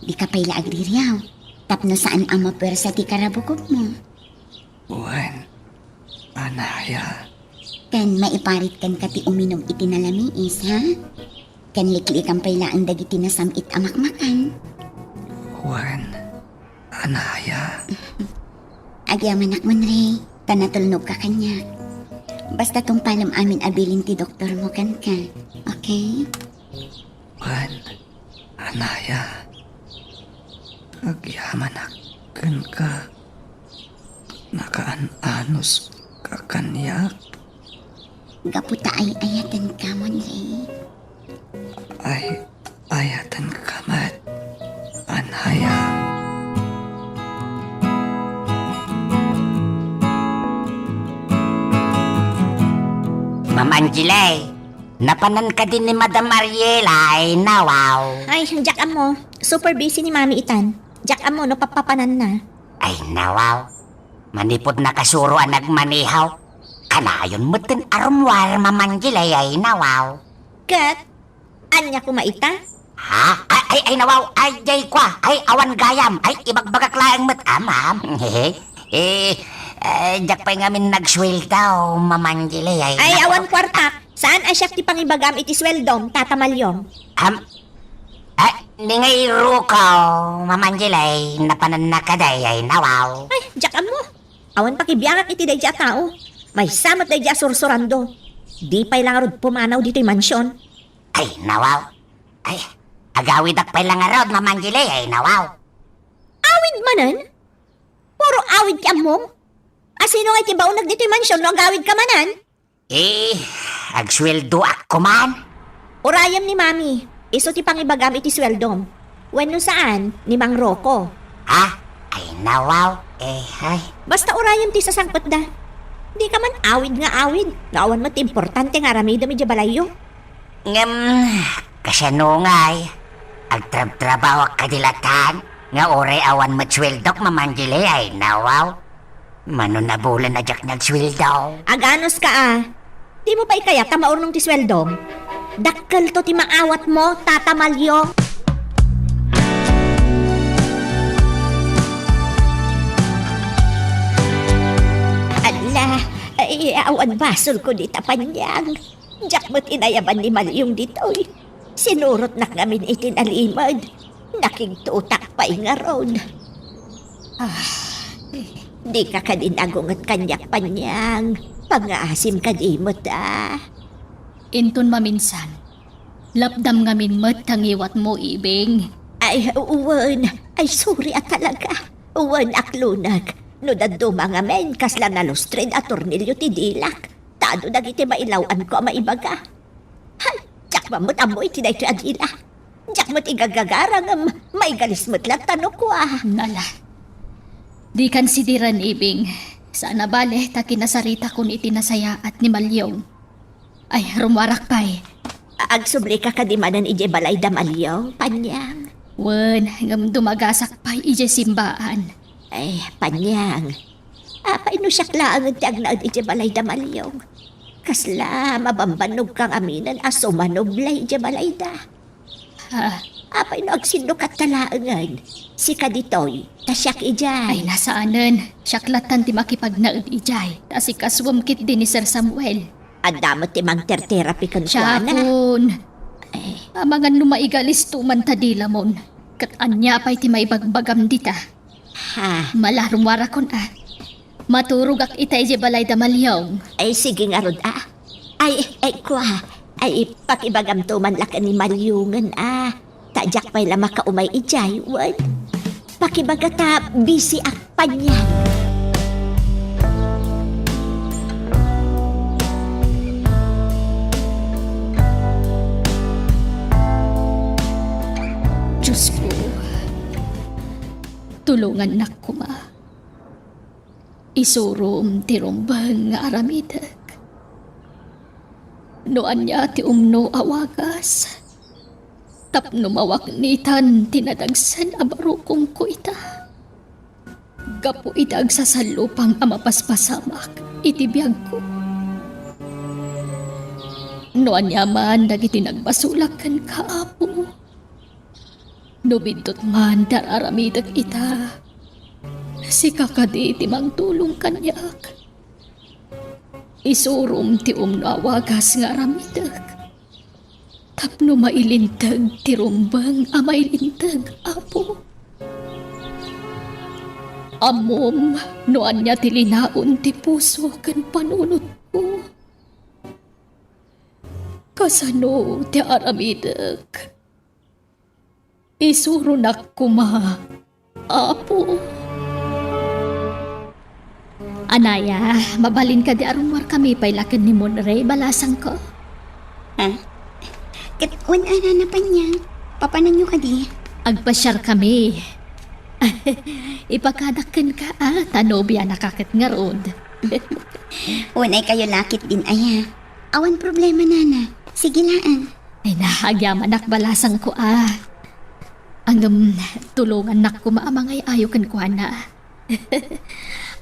Dika pay la agririaw, tapno saan a mapuersa ti karabukobmo. Wen, anaya. Ken maiparit kenka ti uminum iti nalamiis, ha? Ken liklikan pay laeng dagiti nasam-it a makmakan. Wen, anaya. Agyamanak, Monray, ta natulnogka kaniak. Basta tungpalem amin a bilin ti doktormo kenka. Okay? Wen, anaya. Agyamanak kenka. Nakaan-anuska kaniak. Gapu ta ay-ayatenka, Monray. Ay-ayatenka met, anaya. Ma'am Angela, napanan kadi ni Madam Ariela, ay nawaw. Ay, diak ammo. Super busy ni Mami itan. Diak ammo no pappapananna. Ay nawaw. Manipud nakasuro a nagmaneho, kanayon metten a rummuar, Ma'am Angela, ay nawaw. Ket, ania koma ita? Ha? Ay, ay, ay, nawaw, ay, jay kua, ay, awan gayam, ay, ibagbagak laeng met, a, ma'am. Eh, eh, diak pay ngamin nagsueldo, Ma'am Angela, ay, Ay, nawaw. Awan kuartak. Saan a siak ti pangibagam iti sueldom, Tata Malyong? Am, eh, ni ngay ruko, Ma'am Angela, ay, napananna kadi, ay, nawaw. Ay, diak ammo. Awan pakibiangak iti daydi a tao. Maysa met daydi a sursurando. Di pay la ngarud pumanaw ditoy mansion. Ay, nawaw. Ay, agawidak pay la ngarud, Ma'am Angela, ay, nawaw. Awid manen? Puro awid ti ammom? A, sino ngay ti baoneg ditoy mansion no agawidka manen? Eh, agsueldoak koman. Urayem ni Mami, isu ti pangibagam iti sueldom. Wenno saan, ni Mang Rocco. Ha? Ay, nawaw. Eh, ay. Basta urayem ti sasangpetda. Dika man awid nga awid, no awan met ti importante nga aramidem idiay balayyo. Ngem, kasano ngay? Agtrabtrabahoak kadi latan, nga uray awan met sueldok, Ma'am Angela, ay, nawaw. Mano nabulan a diak nagsueldo. Aganuska a. Dimo pay kayat a maurnong ti sueldom? Dakkelto ti maawatmo, Tata Malyong. Alla, ay, awan basolko dita, Panyang. Diak met inayaban ni Malyong ditoy. Sinurotnak ngamin iti nalimed. Nakigtutak pay ngarud. Ah, dika kadi nagunget kaniak, Panyang. Pangngaasim kadi met a. Inton maminsan, lapdam ngamin met ta ngiwatmo, Ibing. Ay, wen. Ay, sorry a talaga. Wen, aklonek. No dadduma ngamin, kasla nalustrid a tornilio ti dilak. Ta adu dagiti mailaw-anko a maibaga. Hay, diak man met ammo iti daytoy a dila. Diak met igagagara ngem maigalis met latta no kua. Nala. Dikan sidiren, Ibing. Saan a bale ta kinasaritakon iti nasayaat ni Malyong. Ay, rummuarak pay. Agsublika kadi manen idiay balay da Malyong, Panyang? Wen, ngem dumagasak pay idiay simbaan. Ay, Panyang. Apay no siak laengen ti agnaed idiay balay da Malyong? Kasla mabambannog ka ngaminen a sumanubli idiay balayda. Ha? Apay no agsinnukatta laengen? Sika ditoy, ta siak idiay. Ay, nasaanen. Siak lattan ti makipagnaed idiay. Ta sikasuem ketdi ni Sir Samuel. Adda met ti mangterterapi kenkuana. Siakon. Ay. Amangan no maigalis to man ta dilamon. Ket ania pay ti maibagbagam dita? Ha? Mala, rummuarakon a. Maturogak ita idiay balay da Malyong. Ay, sige ngarud a. Ay, ay, kua. Ay, pakibagamto man la ken ni Mariungen a. Ta diak pay la makaumay idiay, wen. Pakibaga ta busy ak panian. Diyos ko, tulongannak koma. Isurom ti rumbeng nga aramidek. No ania ti umno a wagas, tapno mawaknitan ti nadagsen a barukongko ita. Gapu iti agsasallupang a mapaspasamak iti biagko. No ania man dagiti nagbasolak kenka, Apo, no biddut man ti ar-aramidek ita, sika kadi ti mangtulong kaniak. Isurom ti umno a wagas nga aramidek tapno mailinteg ti rumbeng a mailinteg, Apo. Ammom no ania ti linaon ti puso ken panunotko. Kasano ti aramidek? Isuronak koma, Apo. Anaya, mabalin kadi a rummuarkami pay la ken ni Monray, balasangko? Ha? Ket wen a, Nana Panyang, papananyo kadi? Agpasiarkami. Ipakadak kenka, a, ta nobianaka ket ngarud. Wen ay kayo la ketdin aya. Awan problema, Nana. Sige laeng. Ay na, agyamanak, balasangko, a. Ngem, tulongannak koma a mangay-ayo kenkuana.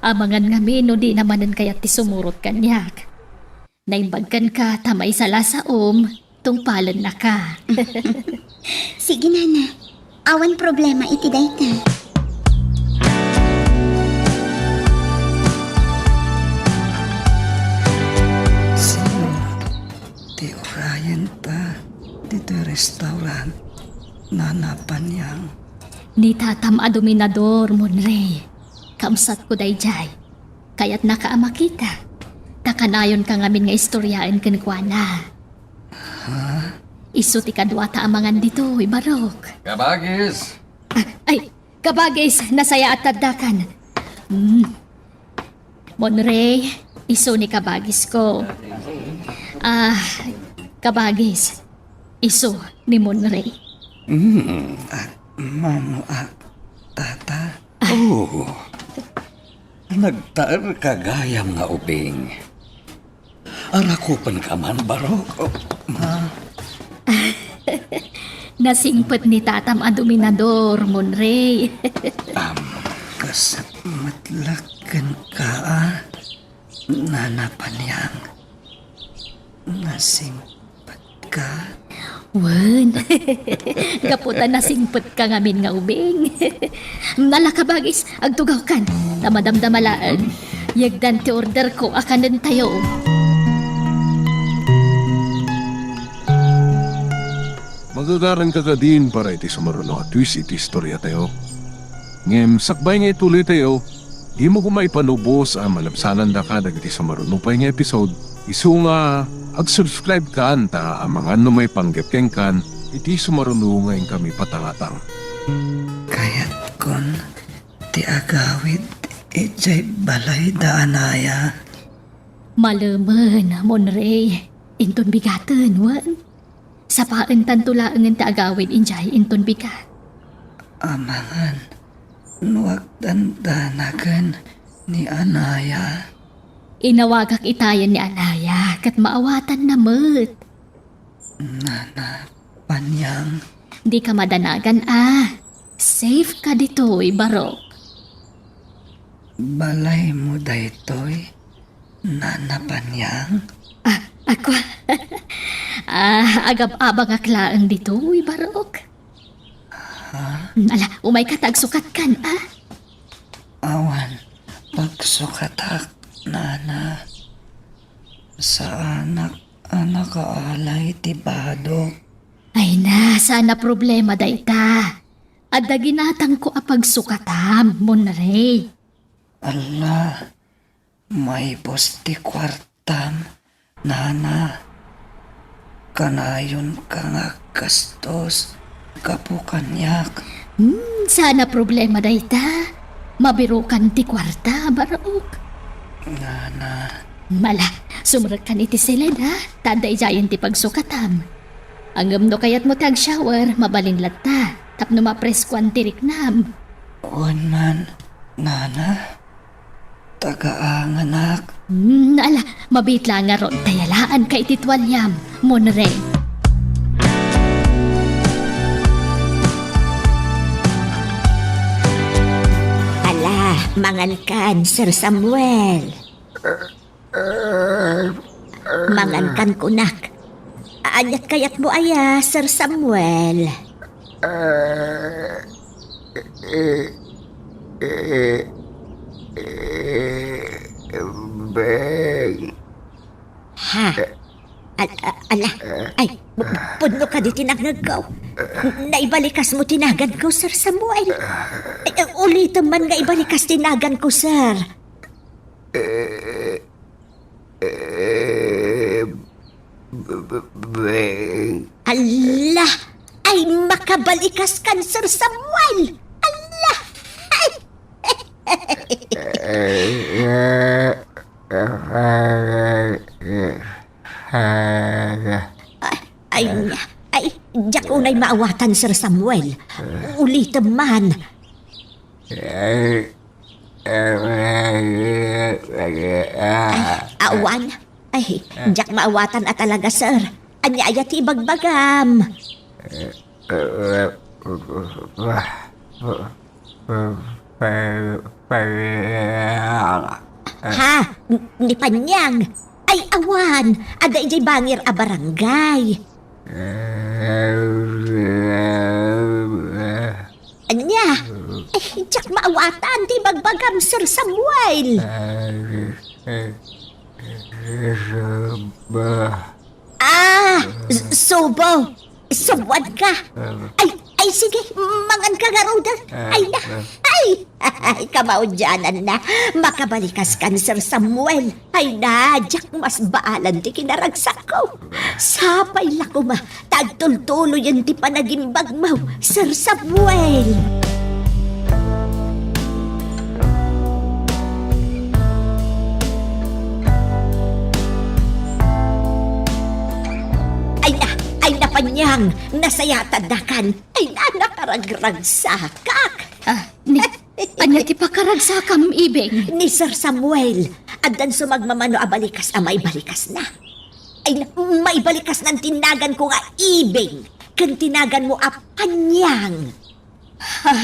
Amangan ngamin no dina manen kayat ti sumurot kaniak. Naimbag kenka ta maysa la saom, tungpalennaka. Sige, Nana. Awan problema iti dayta. Sino ti urayenta ditoy restaurant, Nana Panyang? Ni tatam a dominador, Monray. Kamsatko daydiay. Kayatnaka a makita. Ta kanayonka ngamin nga istoriaen kenkuana. Ha? Isu ti kaduata a mangan ditoy, Barok. Kabagis! Ah, ay, kabagis, nasayaat ti addakan. Mm. Monray, isu ni kabagisko. Ah, kabagis, isu ni Monray. Mm. Ah, mano a, tata? Oh, nagtaerka gayam nga ubing. Arakupenka man, Barok. Oh, ma. Nasingpet ni tatam a dominador, Monray. Am, kas met la kenka, a, Nana Panyang. Nasingpet ka? Wen. Gapu ta nasingpetka ngamin nga ubing. Ala, kabagis, agtugawkan. Ta madamdama laeng. Yegdan ti orderko a kanentayo. Magagaranka kadin para iti sumaruno a twist iti istoriatayo. Ngem sakbay nga ituloytayo, dimo koma ipanubos a malabsanandaka dagiti sumaruno pay nga episode, isu nga ag-subscribe kan ta amangan no maipanggep kenkan iti sumaruno nga inkami patangatang. Kayatkon ti agawid idiay balayda, anaya. Malemen, Monray, inton bigaten, wen? Sapaentanto laengen ti agawid idiay inton bigat. Amangan no agdandanagen ni anaya. Inawagak itayen ni anaya, ket maawatanna met. Nana Panyang. Dika madanagan a. Safe ka ditoy, Barok. Balaymo daytoy, Nana Panyang? Ah, ako? Ah, agab-abangak laeng ditoy, Barok. Ha? Ala, umayka ta agsukatkan, a? Awan pagsukatak, Nana. Saanak a nakaalay ti badok. Ay na, saan a problema dayta. Adda ginatangko a pagsukatam, Monray. Ala, maibus ti kuartam, Nana. Kanayonka nga aggastos gapu kaniak. Hmm, saan a problema dayta. Mabirokan ti kuarta, Barok. Nana. Ala, sumrekkan iti siled, ha? Ta adda idiayen ti pagsukatam. Ngem no kayatmo ti agshower, mabalin latta. Tapno mapreskoan ti riknam. Wen man, Nana. Tagaanganak. Hmm, ala, mabiit la ngarud ta yalaanka iti tualiam, Monre. Ala, mangankan, Sir Samuel. Mangankan kunak. Aniat kayatmo aya, Sir Samuel? Eh, eh, eh, Beng. Ha? Al-, a-, ala. Ay, pu-, pudno kadi ti nangngegko. Naibalikasmo ti naganko, Sir Samuel. Ay, ulitem man nga ibalikas ti naganko, sir. Eh, eh, b-, b-, Beng. Ala! Ay, makabalikaskan, Sir Samuel! Ala! Ay! Eh, eh, eh, eh, eh, eh. Ay, ay, ay, diak unay maawatan, Sir Samuel. Ulitem man. Ay, awan. Ay, diak maawatan a talaga, sir. Ania aya ti ibagbagam? Ha? N-, ni Panyang? Ay, awan. Adda idiay bangir a barangay. Ania? Eh, diak maawatan ti ibagbagam, Sir Samuel. Ah, s-, subo. Suboanka. Ay, ay, sige, manganka ngaruden. Ay, na, ay, ay, kamaudiananna. Makabalikaskan, Sir Samuel. Ay na, diak masbaalan ti kinaragsakko. Sapay la koma ta agtultuloyen ti panagimbagmo, Sir Samuel. Ay na, ay na, Panyang, nasayaatannakan. Ay na, nakaragragsakak. Ah, ni, ania ti pakaragsakam, Ibing? Ni Sir Samuel, addan sumagmamano a balikas a maibalikasna. Ay, maibalikasnan ti naganko nga Ibing ken ti naganmo a Panyang. Ha?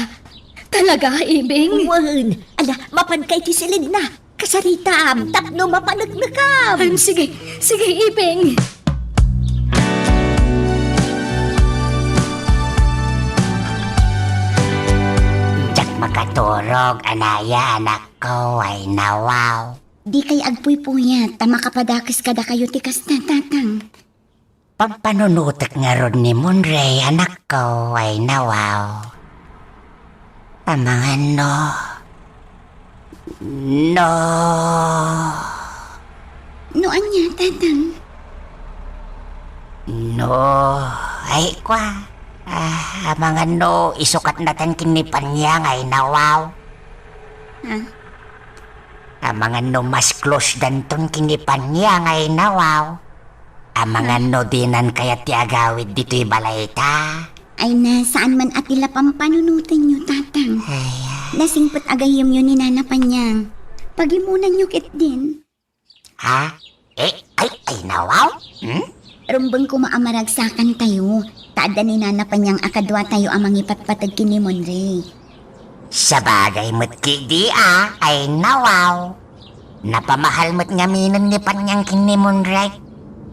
Talaga, Ibing? Wen, ala, mapanka iti siledna. Kasaritam tapno mapaneknekam. Ay, sige, sige, Ibing. Diak makaturog, anaya, anakko, ay nawaw. Dikay agpuypuyat ta makapadakes kadakayo ti kasta, Tatang. Pampanunotek ngarud ni Monre, anakko, ay nawaw. Amangan no, no. No ania, Tatang? No, ay, kua. Ah, amangan no isukatnatan ken ni Panyang, ay nawaw. Ah? Amangan no mas close danton ken ni Panyang, ay nawaw. Amangan no dinan kayat ti agawid ditoy balayta. Ay na, saan man a ti la pampanunotenyo, Tatang. Ay, ay. Nasingpet a gayyemyo ni Nana Panyang. Pagimonanyo ketdin. Ha? Eh, ay, ay, nawaw? Hmm? Rumbeng koma a maragsakantayo, ta adda ni Nana Panyang a kaduatayo a mangipatpateg ken ni Monre. Sabagay met ketdi a, ay nawaw. Napamahal met ngaminen ni Panyang ken ni Monre.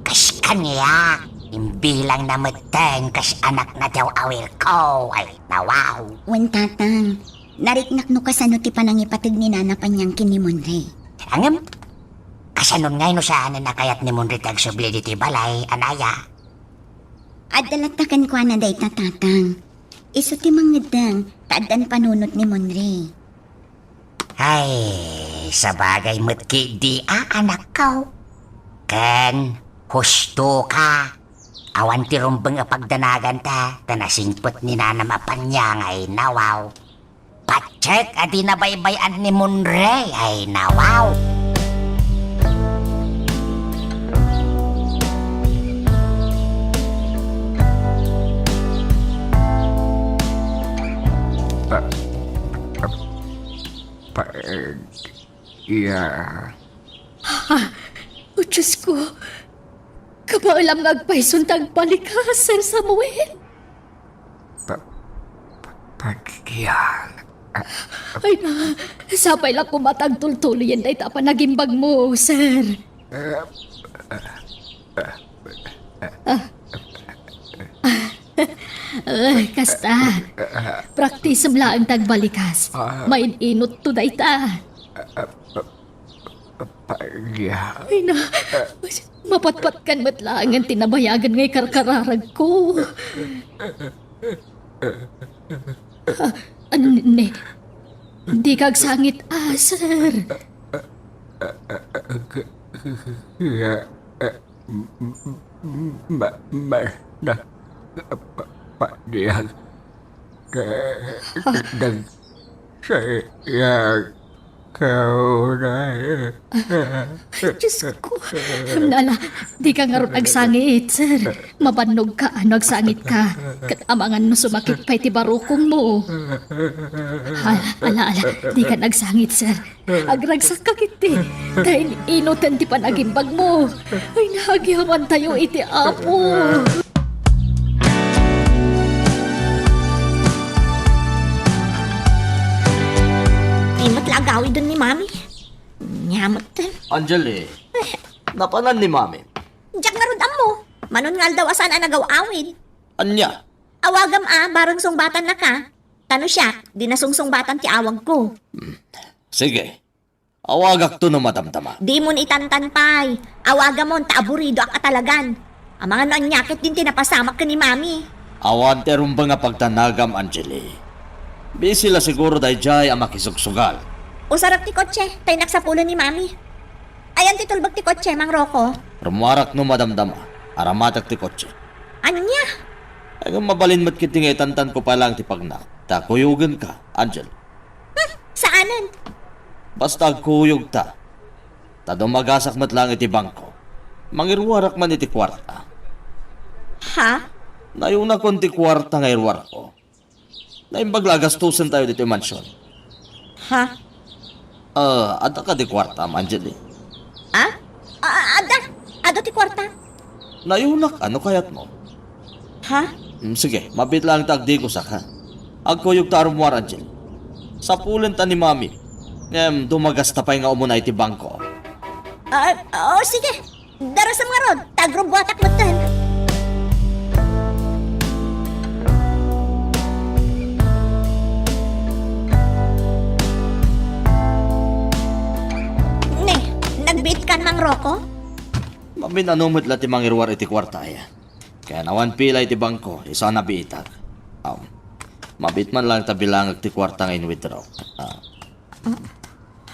Kas kaniak, imbilangna metten kas anakna ti aw-awirko, ay nawaw. Wen, Tatang, nariknak no kasano ti panangipateg ni Nana Panyang ken ni Monre. Ngem, kasanon ngay no saanen a kayat ni Monre ti agsubli ditoy balay, anaya? Adda latta kenkuana dayta, Tatang. Isu ti mangeddeng ta addan panunot ni Monre. Ay, sabagay met ketdi a, anakko. Ken, husto ka. Awan ti rumbeng a pagdanaganta, ta nasingpet ni nanam a paniang ay nawaw. Patsek a di nabaybay-an ni Monre ay nawaw. Pa, pa, pa, iya. Ah, oh, Diyos ko. Kabaelam nga agpayson ta agbalik ka, Sir Samuel. Pa, pa, pagiyan. Ay na, sapay la koma ta agtultuloyen dayta a panagimbag mo, sir. Ah, ah, kasta. Praktisem laeng ta agbalikas. Main-inot to dayta. Pagia. Ay na, mapatpatkan met laengen ti nabayagen nga ikarkararagko. Ah, ne, dika agsangit, ah, sir. Ma, ma, na, pa, pa, diag. Dag, sayang. Kaunay. Diyos ko. Nala, dika ngarud agsangit, sir. Mabannog ka, no agsangit ka. Ket amangan no sumakit pay ti barukongmo. Ala, ala, ala, dika agsangit, sir. Agragsakka ketdi. Ta in-inoten ti panagimbagmo. Ay, naagihamantayo iti Apo. Di met la agawiden ni Mami. Nia met ten. Angeli, napanan ni Mami? Diak ngarud ammo. Manon nga aldaw a saan a nagaw-awid. Ania? Awagam a, bareng sungbatan naka. Ta no siak, di nasungsungbatan ti awagko. Hmm. Sige. Awagakto no madamdama. Dimon itantan pay. Awagamon ta aburidoak a talagan. Amangan no ania ketdin ti napasamak ken ni Mami. Awan ti rumbeng a pagdanagam, Angeli. Busy la siguro daydiay a makisugsugal. Usarek ti kotse, ta innak sapulen ni Mami. Ayan ti tulbek ti kotse, Mang Rocco? Rummuarak no madamdama. Aramatek ti kotse. Ania? Ay, ngem mabalin met ketdi nga itantanko pay laeng ti pagnak. Ta kuyogenka, Angel. Hmm, saanen? Basta agkuyogta. Ta dumagasak met laeng iti bangko. Mangiruarak man iti kuarta. Ha? Nayunakon ti kuarta nga iruarko. Naimbag la a gastosentayo ditoy mansion. Ha? Ah, adda kadi kuartam, Angeli? Ah? Ah, adda. Adda ti kuarta. Nayunak, no kayatmo? Ha? Mm, sige, mabiit laeng ta agdigosak, ha? Agkuyogta a rummuar, Angel. Sapulenta ni Mami. Ngem, dumagasta pay nga umuna iti bangko. Ah, oh, sige. Darasem ngarud, ta agrubbuatak metten. Ne, nagbiitkan, Mang Rocco? Mamin-ano met la ti mangiruar iti kuarta, aya. Kaya awan pila iti bangko, isu a nabiitak. Um, mabiit man laeng ta bilangek ti kuarta nga in-withdraw. Ah.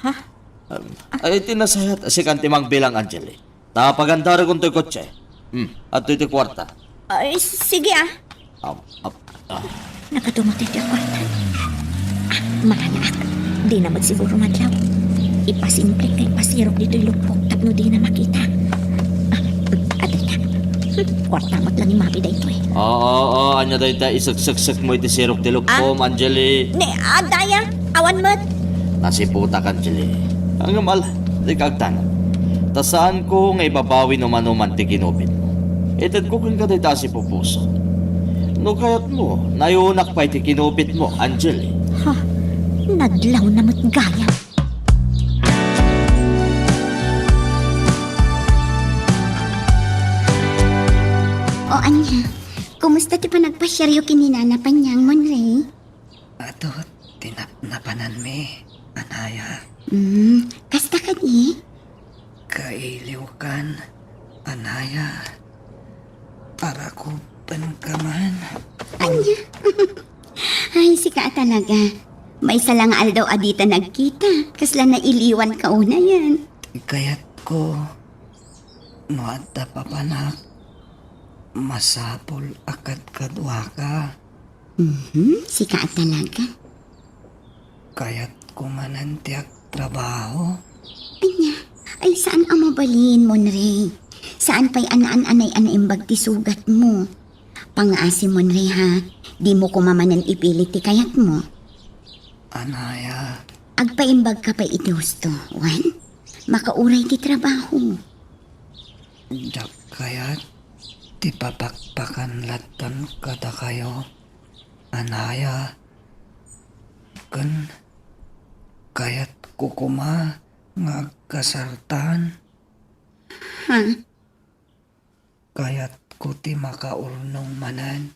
Ha? Um, ay, ti nasayaat, sikan ti mangbilang, Angeli. Ta pagandarekon toy kotse. Hmm, adtoy ti kuarta. Ay, sige, ah. Ap, ap, ah. Nakaduma ti kuarta. Ah, manganaak. Dina met siguro madlaw. Ipasimplek nga ipasirok ditoy lupok tapno dina makita. Ah, adda ta. Hmm, kuarta met la ni Mami daytoy. Oo, oo, ania dayta isekseksek mo iti sirok ti lupkom, Angeli? Ne, adda aya. Awan met. Nasiputak, Angeli. Ngem ala, dika agtanag. Ta saanko nga ibabawi no manoman ti kinupitmo. Itedko kenka dayta a sipupuso. No kayatmo, nayunak pay ti kinupitmo, Angeli. Ha? Nadlawna met gayam. O ania, kumusta ti panagpasiaryo ken ni Nana Panyang, Monre? Adu ti nap-, napananmi, anaya. Hmm, kasta kadi? Kailiwkan, anaya. Arakubenka man. Ania? Ay, sika a talaga. Maysa la nga aldaw a dita nagkita. Kasla nailiwanka unayen. Kayatko, no adda papanak, Masapul a kadkaduaka. Mhm, sika a talaga. Kayatko manen ti agtrabaho. Ania? Ay, saan a mabalin, Monre. Saan pay a naan-anay a naimbag ti sugatmo. Pangngaasi, Monre, ha? Dimo koma manen ipilit ti kayatmo. Anaya. Agpaimbagka pay iti husto, wen? Makauray ti trabaho. Diak kayat ti papakpakan lattan kadakayo, anaya. Ken kayatko koma nga agkasartan. Ha? Kayatko ti makaurnong manen.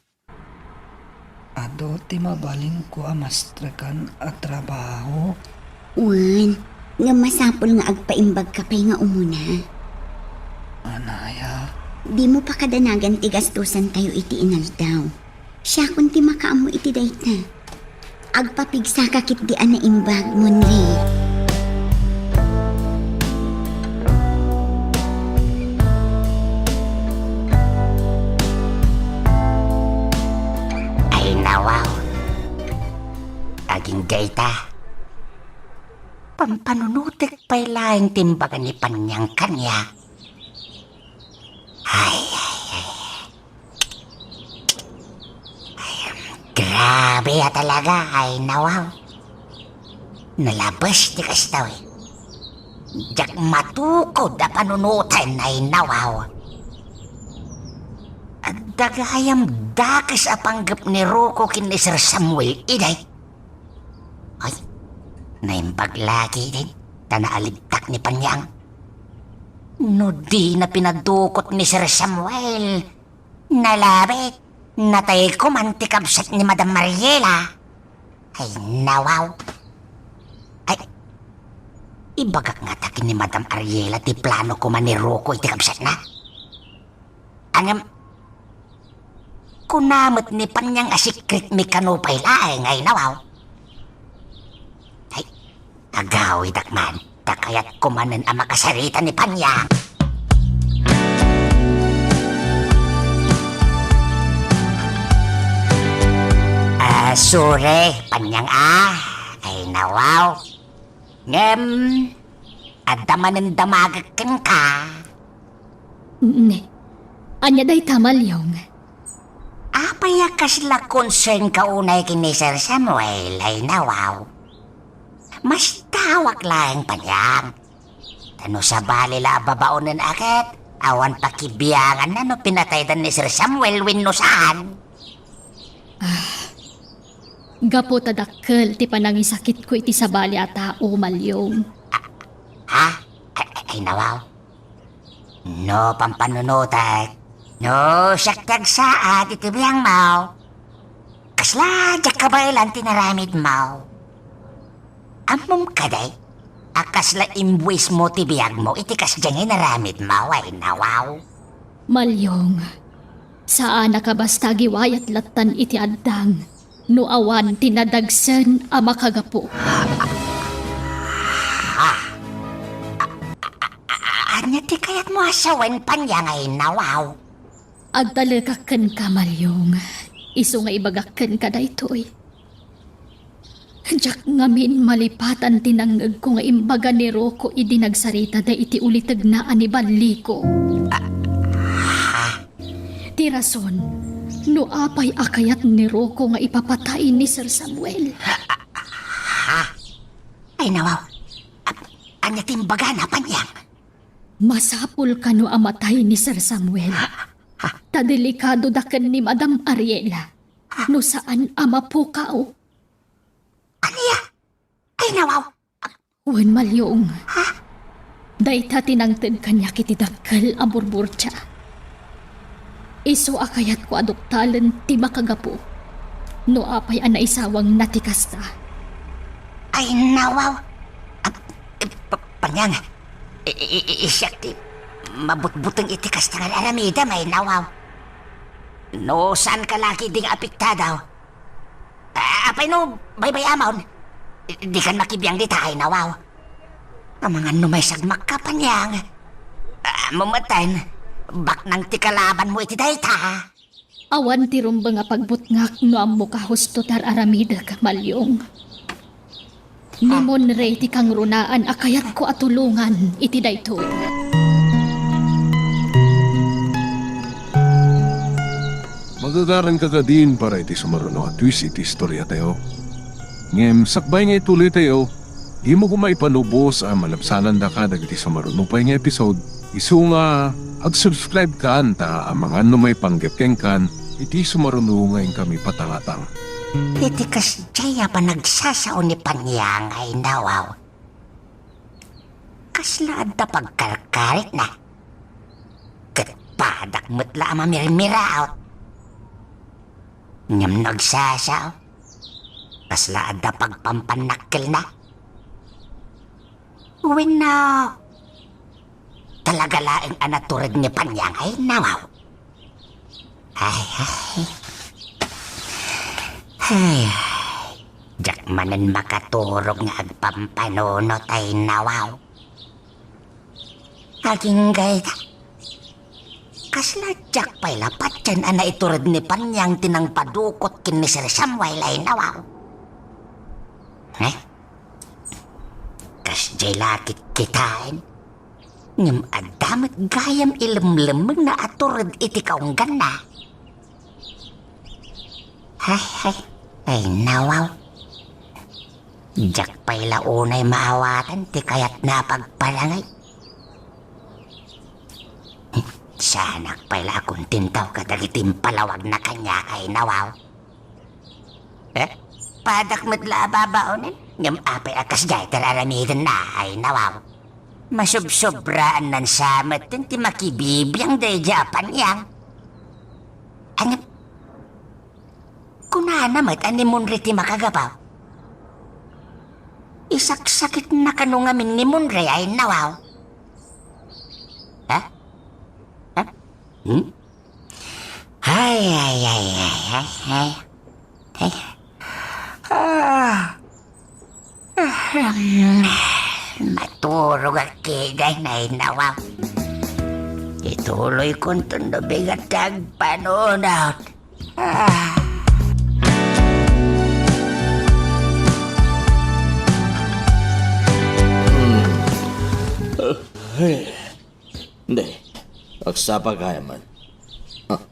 Adu ti mabalinko a mastrekan a trabaho. Wen, ngem masapul nga agpaimbagka pay nga umuna. Anaya? Dimo pakadanagan ti gastusantayo iti inaldaw. Siakon ti makaammo iti dayta. Agpapigsaka ketdi a naimbag, Monre. Ay, nawaw. Agingga ita. Pampanunotek pay laeng ti imbaga ni Panyang kaniak. Ay, ay, ay. Ay, grabe a talaga, ay, nawaw. Nalabes ti kasta, eh. Diak matukod a panunoten, ay, nawaw. Adda gayam dakes a panggep ni Rocco ken ni Sir Samuel, iday. Ay, naimbag la ketdin ta naalibtak ni Panyang. No dina pinadukot ni Sir Samuel, nalabit, natay koman ti kabsat ni Madam Mariela. Ay, nawaw. Ay, ibagak ngata ken ni Madam Ariela ti plano koma ni Rocco iti kabsatna. Ngem, kuna met ni Panyang a secret mekano pay laeng, ay, nawaw. Ay, agawidak man, ta kayatko manen a makasarita ni Panyang. Ah, sorry, Panyang, ah. Ay, nawaw. Ngem, adda manen damagek kenka. Mm. Ania dayta, Malyong? Apay a kasla concernka unay ken ni Sir Samuel, ay, nawaw. Mastawak laeng, Panyang. Ta no sabali la a babaonen a ket, awan pakibianganna no pinataydan ni Sir Samuel wenno saan. Ah, gapu ta dakkel ti panangisakitko iti sabali a tao, Malyong. Ha? Ay, ay, ay, nawaw. No pampanunotek, no siak ti agsaad iti biangmo, kasla diak kabaelan ti naramidmo. Ammom kadi a kasla imbuismo ti biagmo iti kasdiay nga inaramidmo, ay, nawaw? Malyong, saanak a basta agiwayat lattan iti addang no awan ti nadagsen a makagapu. Ah, a-, a-, a-, ania ti kayatmo a sawen, Panyang, ay, nawaw? Agtalekak kenka, Malyong, isu nga ibagak kenka daytoy. Diak ngamin malipatan ti nangngegko nga imbaga ni Rocco idi nagsaritada iti ulitegna a ni Balliko. Ah, ha? Ti rason no apay a kayat ni Rocco nga ipapatay ni Sir Samuel. Ha? Ay, nawaw. Ap-, ania ti imbagana, Panyang? Masapul kano a matay ni Sir Samuel. Ha? Ta delikadoda ken ni Madam Ariela no saan a mapukaw. Ania? Ay, nawaw. Wen, Malyong. Ha? Dayta ti nangted kaniak iti dakkel a burburtia. Isu a kayatko a duktalen ti makagapu no apay a naisawangna ti kasta. Ay, nawaw. Ah, eh, Pa-, Panyang, i-, i-, i-, siak ti mabutbuteng iti kasta nga aramidem, ay, nawaw. No saanka la ketdi nga apektado, Ah, apay no baybay-amon? Dikan makibiang dita, ay, nawaw. Amangan no maisagmakka, Panyang. Ah, mamatan. Baknang ti kalabanmo iti dayta. Awan ti rumbeng a pagbutngak no ammoka husto ti ar-aramidek, Malyong. Ni Monre ti kangrunaan a kayatko a tulongan iti daytoy. Magagaranka kadin para iti sumaruno a twist iti istoriatayo. Ngem sakbay nga ituloytayo, dimo koma ipanubos a malabsanandaka dagiti sumaruno pay nga episode. Isu nga ag-subscribe kan ta amangan no maipanggep kenkan iti sumaruno nga inkami patangatang. Iti kasdiay a panagsasao ni Panyang ay nawaw. Kasla adda pagkarkaritna. Ket padak met la a mamirmiraot. Ngem nagsasao. Kasla adda pagpampannakkelna. Wenno, talaga laeng a natured ni Panyang ay nawaw. Ay, ay. Ay, ay. Diak manen makaturog nga agpampanunot ay nawaw. Agingga ita. Kasla diak pay la patien a naitured ni Panyang ti nangpadukot ken ni Sir Samuel ay nawaw. Eh? Kasdiay la kitkitaen. Ngem adda met gayam ilemlemeng nga atured iti kaungganna. Ay, ay, ay, nawaw. Diak pay la unay maawatan ti kayatna a pagparangay. Saanak pay la a kontentaw kadagiti impalawagna kaniak ay nawaw. Eh? Padak met la a babaonen, ngem apay a kasdiay ti ar-aramidenna ay nawaw. Masubsobraan nan sa met ti makibibiang daydiay a Panyang. Ania? Kunana met a ni Monre ti makagapu. Isaksakitna kano ngamin ni Monre ay nawaw. Ha? Ha? Hmm? Ay, ay, ay, ay, ay, ay. Ay. Ah. Ahem. Maturogak ketdi ay nawaw. Ituloykonton no bigat ti agpanunot. Ah. Hmm. Ah, ay. Di, nagsapa gayam man. Ah.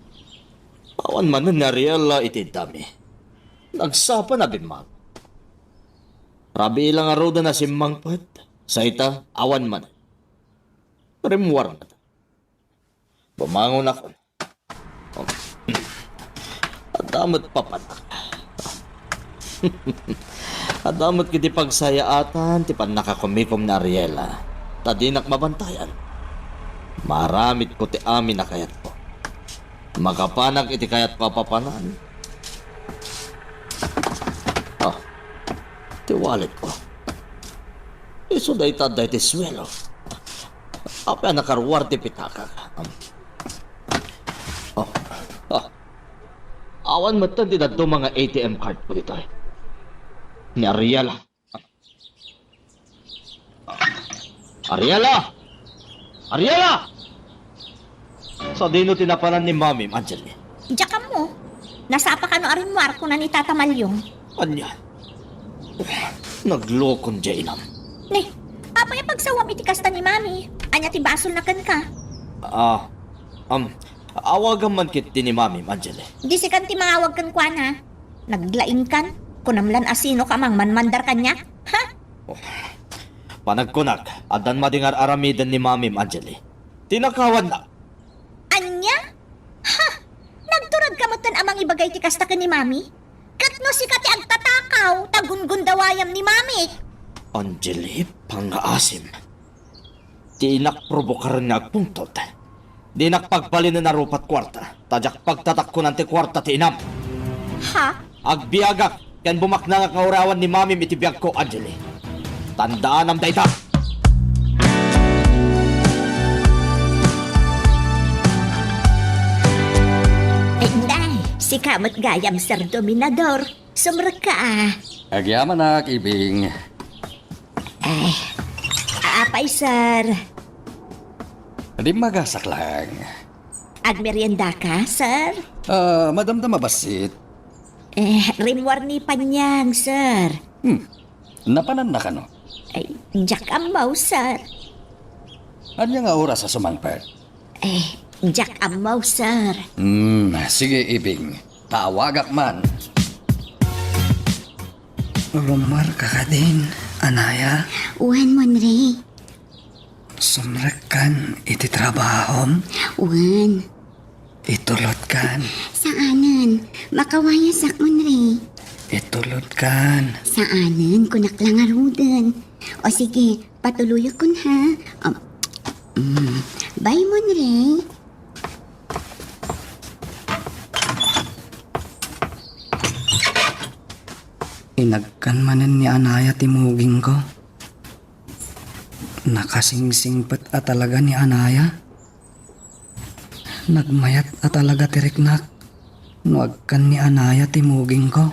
Awan manen ni Ariela iti iddami. Nagsapa na bimmangon. Rabii la ngaruden a simmangpet, sa ita, awan manen. Rimmuar met. Bumangonakon. Adda met papanak. Adda met ketdi pagsayaatan ti pannakakumikom ni Ariela, ta dinak mabantayan. Maaramidko ti amin a kayatko. Makapanak iti kayatko a papanan. Ah, ti walletko. Isu dayta adda iti suelo. Apay a nakaruar ti pitakak? Um. Oh. Ah. Awan metten ti dadduma nga A T M cardko ditoy. Ni Ariela. Ariela! Ariela! Sadino ti napanan ni Mamim, Angeli? Diak ammo. Nasapa kano a rimmuar, kuna ni Tata Malyong. Ania? Naglokon diay inam. Ni, apay a pagsawam iti kasta ni Mami? Ania ti basolna kenka? Ah, um, awagam man ketdi ni Mamim, Angeli. Di sikan ti mangawag kenkuana. Naglaingkan. Kunam lan a sinoka a mangmanmandar kaniak? Ha? Oh. Panagkunak, addan madi nga ar-aramiden ni Mamim, Angeli. Tinakawanna. Ania? Ha? Nagturedka metten a mangibaga iti kasta ken ni Mami? Ket no sika ti agtatakaw, ta gundawayam ni Mami. Angeli, pangngaasim. Ti inak provokaren nga agpungtot. Dinak pagbalinen a rupat kuarta, ta diak pagtatakkonan ti kuarta ti inam. Ha? Agbiagak ken bumaknangak nga urawan ni Mamim iti biagko, Angeli. Tandaanam dayta! Ay, nay, sika met gayam, Sir Dominador. Sumrekka, a. Agyamanak, Ibing. Ay, apay, sir? Dimmagasak lang. Agmeriendaka, sir? Ah, madamdama bassit. Eh, rimmuarni Panyang, sir. Hmm. Napananna kano? Ay, diak ammo, sir. Ania nga oras a sumangpet? Eh, diak ammo, sir. Hmm, sige, Ibing. Tawagak man. Rumarka kadin, Anaya? Wen, Monre. Sumrekkan iti trabahom? Wen. Itulodkan? Saanen. Makawayasak, Monre. Itulodkan? Saanen, kunak la ngaruden. O sige, patuloyakon, ha? O, mm, bye, Monre. Inagkan manen ni Anaya ti mugingko. Nakasingsingpet a talaga ni Anaya. Nagmayat a talaga ti riknak no agkan ni Anaya ti mugingko.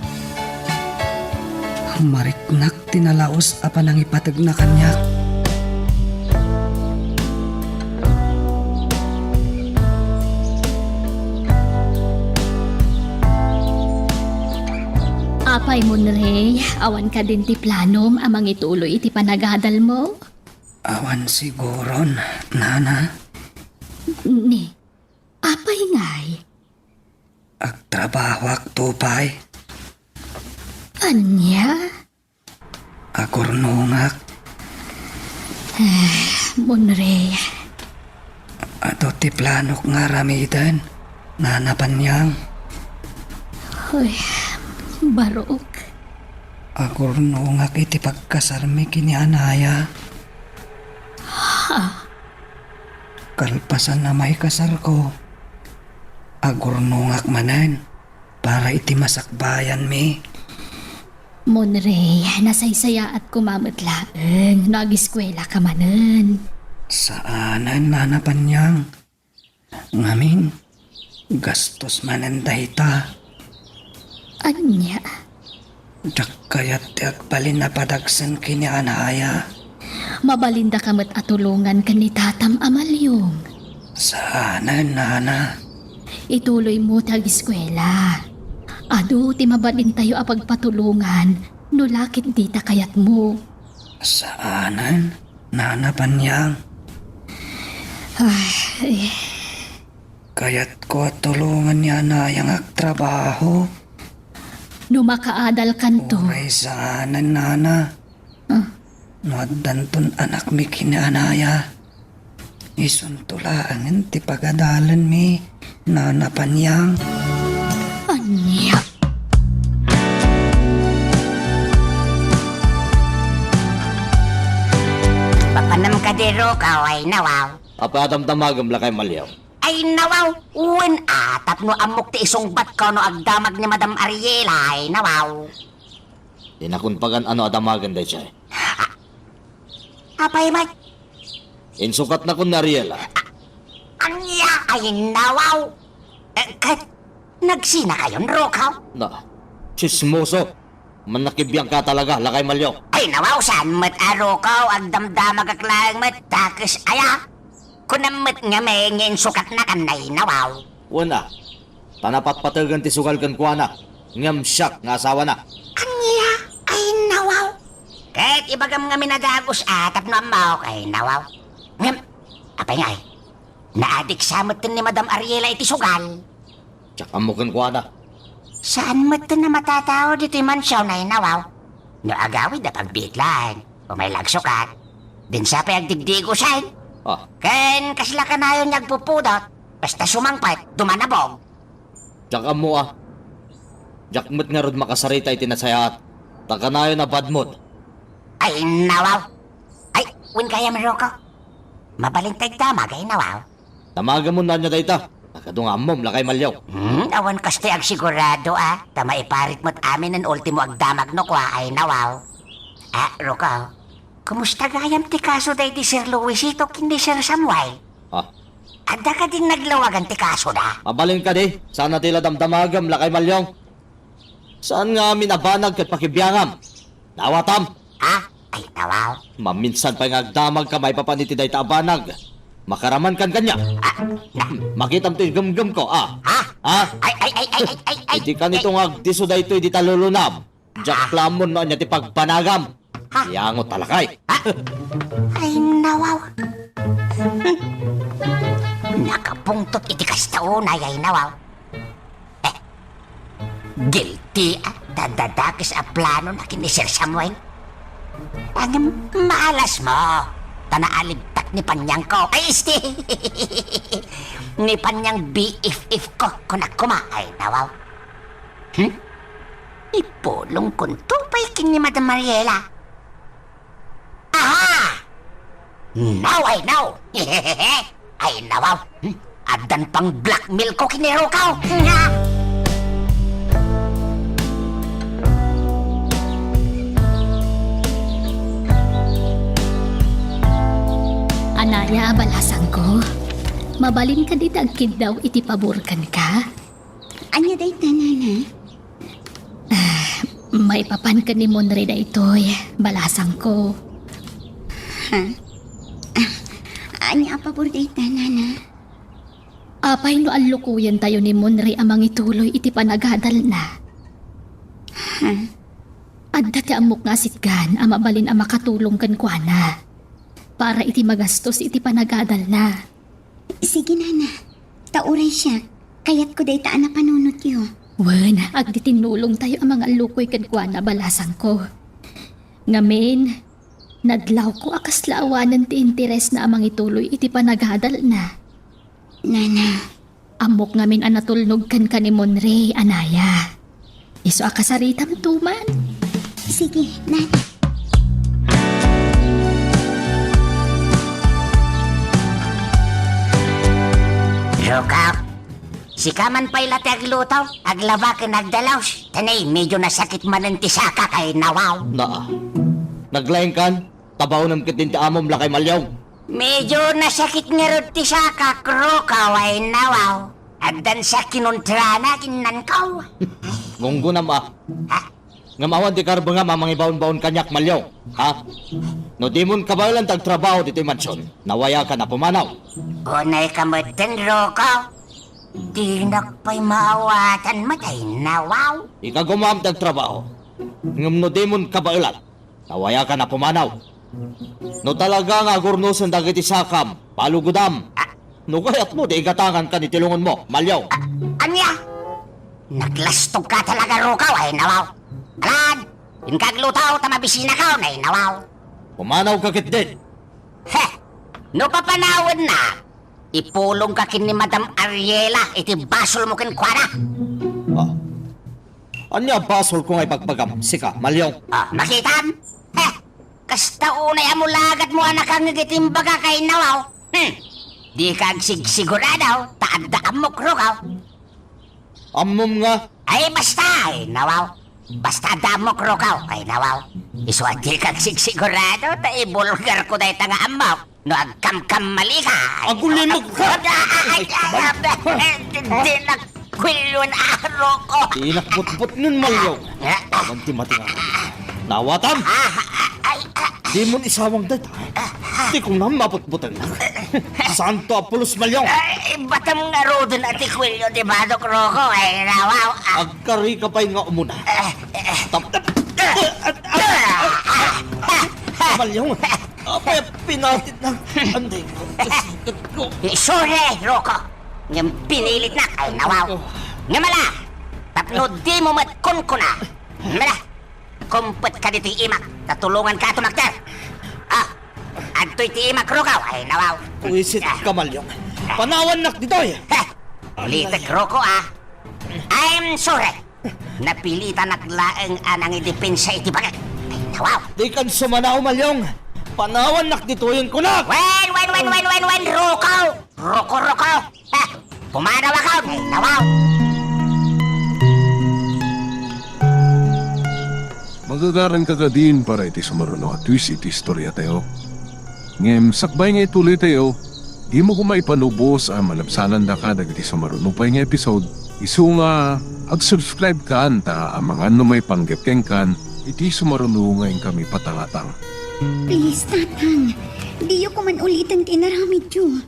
Mariknak ti nalaus a panangipategna kaniak. Apay, Monre, awan kadin ti planom a mangituloy iti panagadalmo? Awan siguron, Nana. Ni, apay ngay? Agtrabahoak to pay. Ania? Agurnongak. Ah, Monre. Adu ti planok nga aramiden, Nana Panyang. Hoy, barok. Agurnongak iti pagkasarmi ken ni Anaya. Ha? Kalpasan a maikasarko, agurnongak manen para iti masakbayanmi. Monre, nasaysayaat koma met laeng no agiskuelaka manen. Saanen, Nana Panyang. Ngamin, gastos manen dayta. Ania? Diak kayat ti agbalin a padagsen ken ni Anaya. Mabalindaka met a tulongan ken ni tatam a Malyong. Saanen, Nana. Ituloymo ti agiskuela. Adu ti mabalintayo a pagpatulongan no la ket dita kayatmo. Saanen, Nana Panyang. Ay. Kayatko a tulongan ni Anaya nga agtrabaho. No makaadalkanto. Uray saanen, Nana. Ah. No addanton anakmi ken ni Anaya, isunto laengen ti pagadalenmi, Nana Panyang. Ania? Papanam kadi, Rokaw, ay nawaw. Apay a damdamagem, Lakay Malyong? Ay nawaw, wen a, tapno ammok ti isungbatko no agdamag ni Madam Ariela, ay nawaw. Dinakon pagan-ano a damagen daytoy. Apay met? Insukatnakon ni Ariela. Ania? Ay nawaw. Eh, ket nagsinakayon, Rokaw? Na, tsismoso. Mannakibiangka talaga, Lakay Malyong. Ay nawaw, saan met a, Rokaw, agdamdamagak laeng met, dakes aya. Kunam met ngamin nga insukatnakan, ay nawaw. Wen a, ta napatpategen ti sugal kenkuana, ngem siak nga asawana. Ania? Ay nawaw. Ket ibagam ngamin a dagus a tapno ammok, ay nawaw. Ngem, apay ngay? Naadik sa metten ni Madam Ariela iti sugal. Diak ammo kenkuana. Saan metten a matatao ditoy mansion, ay nawaw. No agawid a pagbiit laeng, umay la agsukat. Din sa pay agdigdigosen. Ah. Ken kasla kanayon nga agpupudot, basta sumangpet, dumanabog. Diak ammo a. Diak met ngarud makasarita iti nasayaat. Ta kanayon a bad mood. Ay, nawaw. Ay, wen gayam, Roko. Mabalin ta agdamag, ay nawaw. Damagamon no ania dayta. Nagadu nga ammom, Lakay Malyong. Hmm, awan kastoy agsigurado a. Ta maiparit met amin no ultimo agdamag no kua, ay nawaw. Ah, Roko. Kumusta gayam ti kaso daydi Sir Luisito ken ni Sir Samuel? Ah. Adda kadin naglawagan ti kasoda? Mabalin kadi, saan a ti la damdamagem, Lakay Malyong. Saan nga amin a banag ket pakibiangam? Nawatam. Ha? Ay, nawaw. Maminsan pay nga agdamagka maipapan iti dayta a banag. Makaraman kan kaniak. Ah, na- Makitam ti gemgem ko, ah. Ha? Ha? Ay, ay, ay, ay, ay, ay, ay, Iti kanito nga agdisso daytoy dita lulunam. Diak Ah. plammon no ania ti pagpanagam. Ha? Iyangot talakay. Ha? Ay, nawaw. Nakapungtot iti kasta unay, ay, nawaw. Eh, guilty, ah, ta dakes a plano na ken ni Sir Samuel. Ngem maalas mo, ta naalibtak ni Panyangko. Ay, isti! Ni Panyang B F F ko, kunak koma, ay, nawaw. Hmm? Ipulongkonto pay ken ni Madam Mariela. Aha! Now I know! Ay, nawaw! Hmm? Addan pang blackmail ko ken ni Rukaw! Nga! Anaya, balasangko. Mabalin kadi ti agkiddaw iti pabor kenka? Ania dayta, nana? Ah, maipapan ken ni Monre daytoy, balasangko. Ha? Ah, ania a pabor dayta, nana? Apay no allukoyentayo ni Monre a mangituloy iti panagadalna? Ha? Adda ti ammok nga asitgan a mabalin a makatulong kenkuana para iti magastos iti panagadalna. Sige, nana. Ta uray siak, kayatko dayta a napanunotyo. Wen, agdi tinnulongtayo a mangallukoy kenkuana, balasangko. Ngamin, nadlawko a kasla awanen ti interesna a mangituloy iti panagadalna. Nana. Ammok ngamin a natulnog kenka ni Monre, anaya. Isu a kasaritam tuman. Sige, nana. Rukaw, sika man pay la ti agluto, aglaba ken agdalos. Tanay, medyo nasakit manen ti sakak, ay, nawaw. Naa. Naglaingkan? Tabaonem ketdin ti amom, Lakay Malyong. Medyo nasakit ngarud ti sakak, Rukaw, ay, nawaw. Addan sa kinuntrana ken nankaw. Gunggonam, ah. Ha? Ngem awan ti karbengam a mangibaonbaon kaniak, Malyong, ha? No dimon kabaelan ti agtrabaho ditoy mansion, nawayakan a pumanaw. Unayka metten, Rukaw. Dinak pay maawatan met, ay, nawaw. Ikagumam ti agtrabaho. Ngem no dimon kabaelan, nawayakan a pumanaw. No talaga nga agurnosen dagiti sakam, palugodam. Ah. No kayatmo, di igatangankan iti lungonmo, Malyong. Ah, ania? Naglastogka talaga, Rukaw, ay, nawaw. Alan, inka agluto ta mabisinakaw, ay, nawaw. Pumanawka ketdin. Heh, no papanawenna, ipulongka ken ni Madam Ariela iti basolmo kenkuana. Ah. Ania basolko nga ibagbagam, sika, Malyong? Ah, makitam? Heh, kasta unay a mulagatmo a nakangngeg iti imbagak, ay, nawaw. Hmm. Dika agsigsigurado, ta adda ammok, Rukaw. Ammom nga? Ay, basta, ay, nawaw. Basta adda ammok, Rukaw, ay, nawaw. Isu a dika agsigsigurado, ta ibulgarko dayta nga ammok. No agkamkammalika, ay, agulimog ka! Ay, ay, ay, ay, ay, ay, dinak kuelioen, Rukaw. Dinak butbutnen, Malyong. Ah, ah. Awan ti matingala. Nawatam? Ah, ah, ay, ah. Dimon isawang dayta. Ti kunam, mabutbutennak. Santo a pulos, Malyong. Ay, batam ngaruden a ti kuelio ti badok, Rukaw, ay, nawaw. Ah. Agkarika pay nga umuna. Ah, ah. Tap-, Malyong. Apay a pinatitna? Anday ko, kasikot ko. Eh, sorry, Rukaw. Ngem pinilitnak, ay, nawaw. Ngem ala, tapno dimo met kunkuna. Mala, kumpetka ditoy imak, ta tulonganka a tumakder. Ah, adtoy ti imak, Rukaw, ay, nawaw. Buisit ka, Malyong. Panawannak ditoy. Heh, ulitek, Rukaw, ah. I'm sorry. Napilitanak laeng a nangidepensa iti bangek. Ay, nawaw. Dikan sumanaw, Malyong. Panawannak ditoyen kunak. Wen, wen, wen, wen, wen, wen, Rukaw! Rukaw, Rukaw! Ha! Pumanawakon! Ay, nawaw! Magagaranka kadin para iti sumaruno a twist iti istoriatayo. Ngem sakbay nga ituloytayo, dimo koma ipanubos a malabsanandaka dagiti sumaruno pay nga episode, isu nga ag-subscribe kan ta amangan no maipanggep kenkan iti sumaruno nga inkami patangatang. Please, Tatang, diyo koman uliten ti inaramidyo.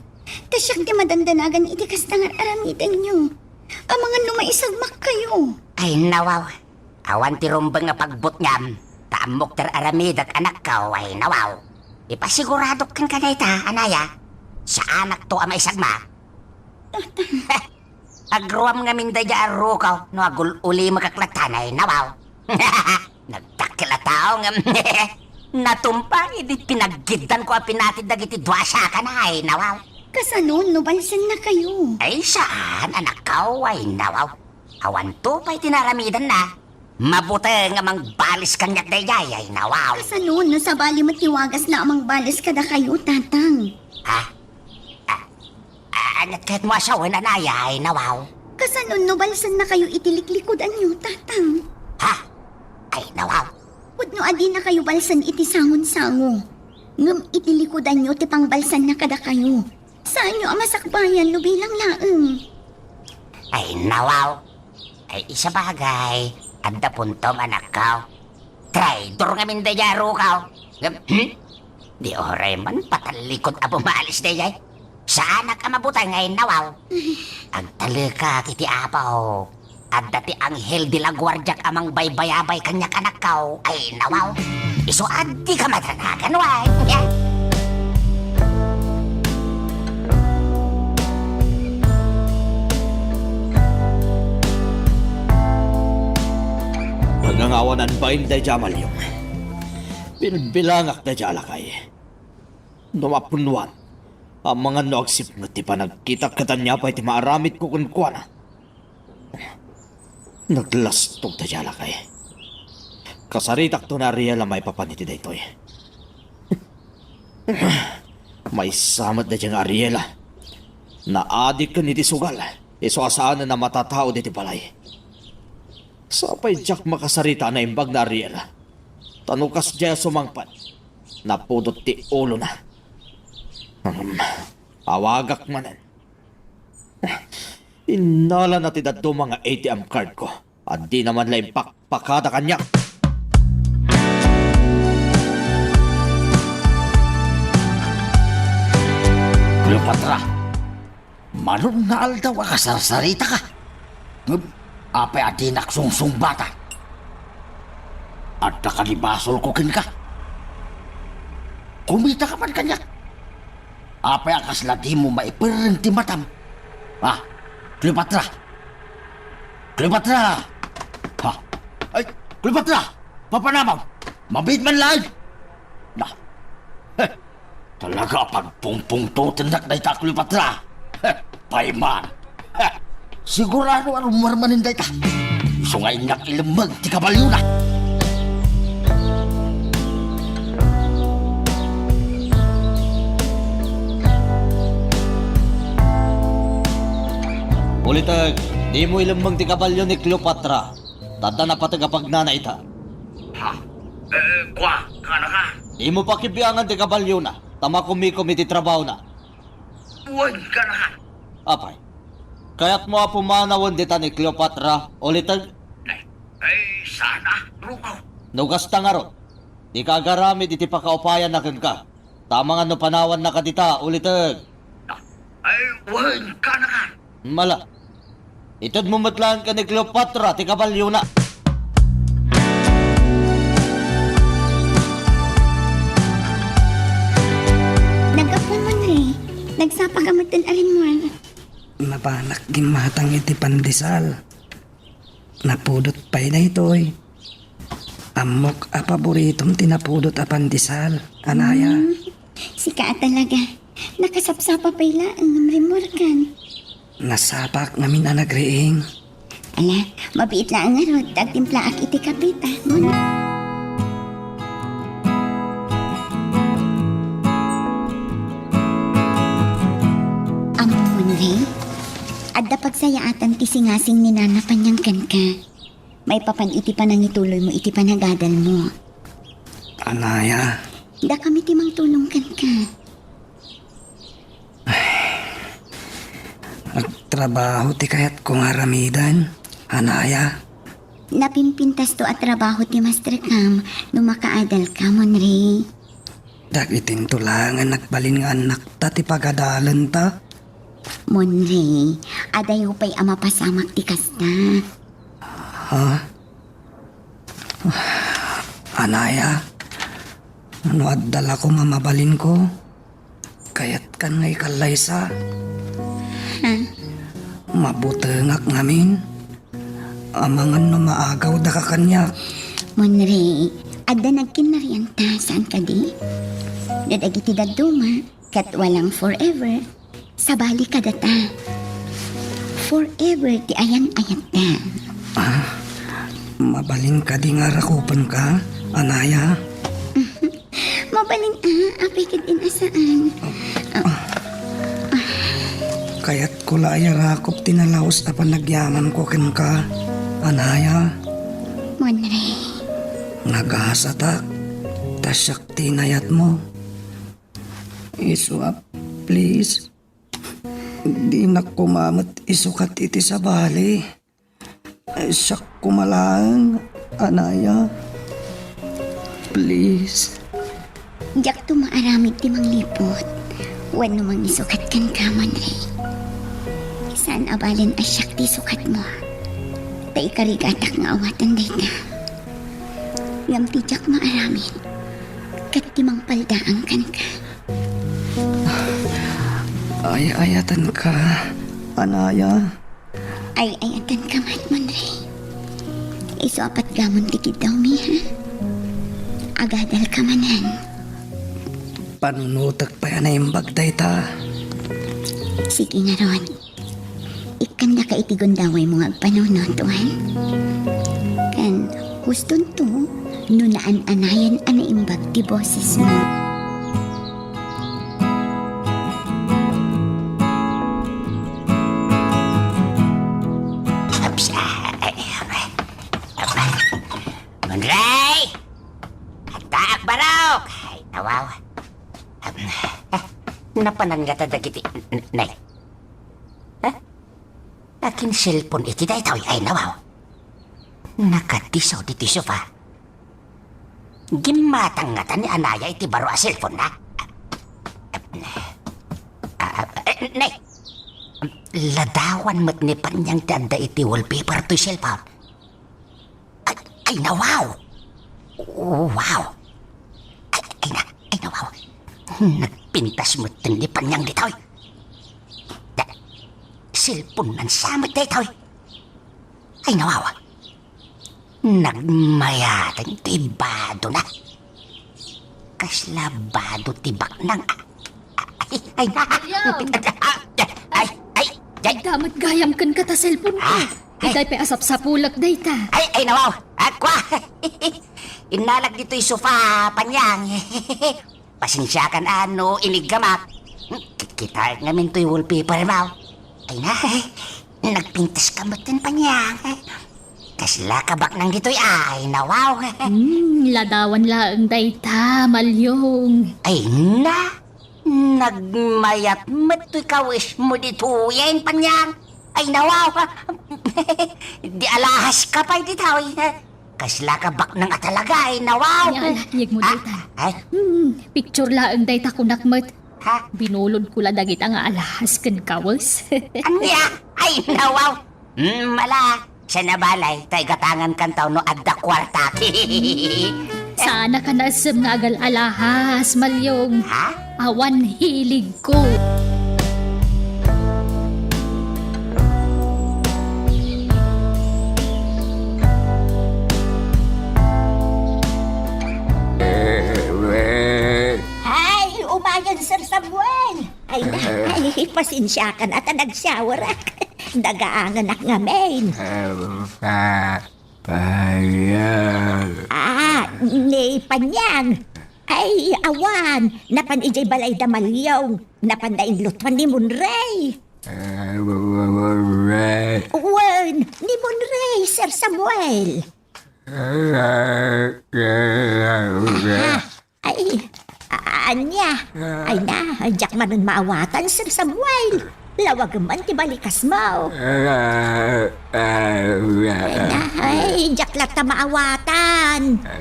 Ta siak ti madandanagan iti kasta nga ar-aramidenyo. Amangan no maisagmakkayo. Ay, nawaw. Awan ti rumbeng nga pagbutngam, ta ammok ti ar-aramidek, anakko, ay, nawaw. Ipasiguradok kenka dayta, anaya. Saanakto a maisagmak. Agruam ngamin daydiay a rukaw no agul-ulimekak latta, ay, nawaw. Nagdakkel a tao ngem natumpa idi pinaggiddanko a pinatid dagiti dua a sakana, ay, nawaw. Kasano no balsennakayo? Ay, saan, anakko, ay, nawaw. Awanto pay ti naaramidanna. Mabuteng a mangbalis kaniak daydiay, ay, nawaw. Kasano no sabali met ti wagasna a mangbalis kadakayo, Tatang? Ha? Ah, ah, aniat kayatmo a sawen, anaya, ay, nawaw? Kasano no balsennakayo iti liklikudanyo, Tatang? Ha? Ay, nawaw. Pudno a dinakayo balsen iti sangonsango. Ngem iti likudanyo ti pangbalsanna kadakayo. Saanyo a masakbayan no bilang laeng. Ay, nawaw. Ay, isabagay, adda puntom, anakko. Traidor ngamin daydiay a rukaw. Ngem, hmm? Di uray man patallikod a bumalis daydiay. Saanak a mabuteng, ay, nawaw. Agtalekak iti Apo. Adda ti anghel de la guardiak a mangbaybayabay kaniak, anakko. Ay, nawaw. Isu a dika madanagan, way. Panangawanan bain daydiay a malliong. Bilbilangak daydiay a lakay. No mapunnuan, amangan no agsipnget ti panagkitak ket ania pay ti maaramidko kenkuana. Naglastog daydiay a lakay. Kasaritakto ni Ariela maipapan iti daytoy. Maysa met daydiay nga Ariela. Naadi ken iti sugal, isu a saanen a matataud iti balay. Sapay diak makasarita a naimbag ni Ariela. Ta no kasdiay a sumangpet, napudot ti ulona. Hmm, awagak manen. Innalana ti dadduma nga A T M card ko. A dina man la impakpakada kaniak. Cleopatra, malon nga aldaw a kasarsaritaka. Ngem, apay a dinak sungsungbatan? Adda kadi basolko kenka? Kumitaka man kaniak. Apay a kasla dimo maiperreng ti matam? Ah, Cleopatra! Cleopatra! Ha? Ay, Cleopatra! Papanamam! Mabiit man laeng! Na, heh, talaga a pagpungpungtotennak dayta, Cleopatra! Heh, payman! Heh, sigurado a rummuar manen dayta. Isu nga innak ilemmeng ti kabalyona. Ulitek, dimo ilemmeng ti kabalyo ni Cleopatra. Ta adda napateg a pagnana ita. Ha? Eh, kua, kanaka? Dimo pakibiangan ti kabalyona, ta makumikom iti trabahona. Wen, kanaka? Apay, kayatmo a pumanawen dita ni Cleopatra, ulitek? Ay, ay, sana, rukaw. No kasta ngarud, dika agaramid iti pakaupayanna kenka. Ta amangan no panawannaka dita, ulitek. Ay, wen, kanaka? Mala. Itedmo met laeng ken ni Cleopatra ti kabalyona. Naggapuman, Rey. Nagsapa ka met ken Arinmar. Napanak gimmatang iti pandesal. Napudot pay daytoy. Ammok a paboritom ti napudot a pandesal, anaya. Hmm, sika a talaga. Nakasapsapa pay laeng ngem rimmuarkan. Nasapak ngamin a nagriing. Ala, mabiit laeng ngarud, ta agtimplaak iti kape ta. Mon. Ammom, Rey, adda pagsayaatan ti singasing ni Nana Panyang kenka. Maipapan iti panangituloymo iti panagadalmo. Anaya. Dakami ti mangtulong kenka. Agtrabaho ti kayatko nga aramiden, anaya. Napimpintasto a trabaho ti masterkam no makaadalka, Monre. Dagitinto laeng a nagbalin nga annakta ti pagadalenta. Monre, adayo pay a mapasamak ti kasta. Ha? Anaya, no adda la koma mabalinko, kayatkan nga ikallaysa. Ha? Mabutengak ngamin. Amangan no maagaw daka kaniak. Monre, adda nagkinnarianta, saan kadi? Dadagiti dadduma, ket walang forever. Sabali kadata. Forever ti ayan-ayatta. Ah, mabalin kadi nga rakupenka, Anaya? Mabalin a, apay ket in a saan. Ah. Kayatko la a rakop ti nalaus a panagyamanko kenka, Anaya. Monre. Nagasatak, ta siak ti inayatmo. Isu a, please. Dinak koma met isukat iti sabali. Siak koma laeng, Anaya. Please. Diakto maaramid ti mangliput wenno mangisukat kenka, Monre. Saan a balen a siak ti isukatmo. Ta ikarigatak nga awaten dayta. Ngem ti diak maaramid, ket ti mangpaldaang kenka. Ay-ayatenka, Anaya. Ay-ayatenka met, Monre. Isu a patgamon ti kiddawmi, ha? Agadalka manen. Panunotek pay a naimbag dayta. Sige ngarud. Ikkandaka iti gundawaymo nga agpanunot, wen? Ken hustonto no naan-anayan a naimbag ti bosesmo. Monray! Addaak barok! Ay, nawaw. Ah, napanan ngata dagiti, n-, nay. Ah? Akin cellphone iti daytoy, ay nawaw. Nakadisaw ditoy sofa. Gimmatang ngata ni Anaya iti baro a cellphone na. Ah, ah, eh, nay. Ladawan met ni Panyang ti adda iti wallpaper toy cellphone. Ay, ay, nawaw! Wow! Ay, ay, na, ay, nawaw! Nagpintas met ni Panyang ditoy. Da, cellphone man sa met ditoy. Ay, nawaw! Nagmayaten ti bado na. Kasla bado ti baknang. Ay, ay, na. Ay, ay, ay, ay. Adda met gayam kenka ta cellphone ko. Ah, ay. Itay pay a sapsapulek dayta. Ay, ay, nawaw. Akwa. Innalak ditoy sofa, Panyang. Pasensiakan a no iniggamak. Ki-, kita ngamin toy wallpaper mo. Ay na, nagpintas ka met, Panyang. Kasla ka baknang ditoy, ay, nawaw. Hmm, ladawan laeng dayta, Malyong. Ay na, nagmayat met toy kawismo ditoyen, Panyang. Ay, nawaw. Di alahas ka pay ditoy. Kasla ka baknang a talaga, ay, nawaw. Ania a lakyegmo dayta? Ah, ay. Hmm, picture laeng dayta kunak met. Ha? Binulodko la dagita nga alahas ken kawes. Ania? Ay, nawaw. Hmm, mala. Siya na balay, ta igatangan kantaw no adda kuarta. Saan a ka naisem nga agal-alahas, Malyong. Ha? Awan hilig ko. Ay, umayon, Sir Samuel! Ay, na, ay, pasensiakan a ta nag-showerak. Dagaanganak ngamin. Ah, Panyang. Ah, ni Panyang. Ay, awan. Napan idiay balay da Malyong. Napan da inlutuan ni Monray. Ah, Monray. Wen, ni Monray, Sir Samuel. Ah, ah, ah, ah. Ah, ay, a-, ania? Ah. Ay na, diak manen maawatan, Sir Samuel. Lawagem man ti balikasmo. Ah, ah, ah. Ay na, ay, diak latta maawatan. Ah,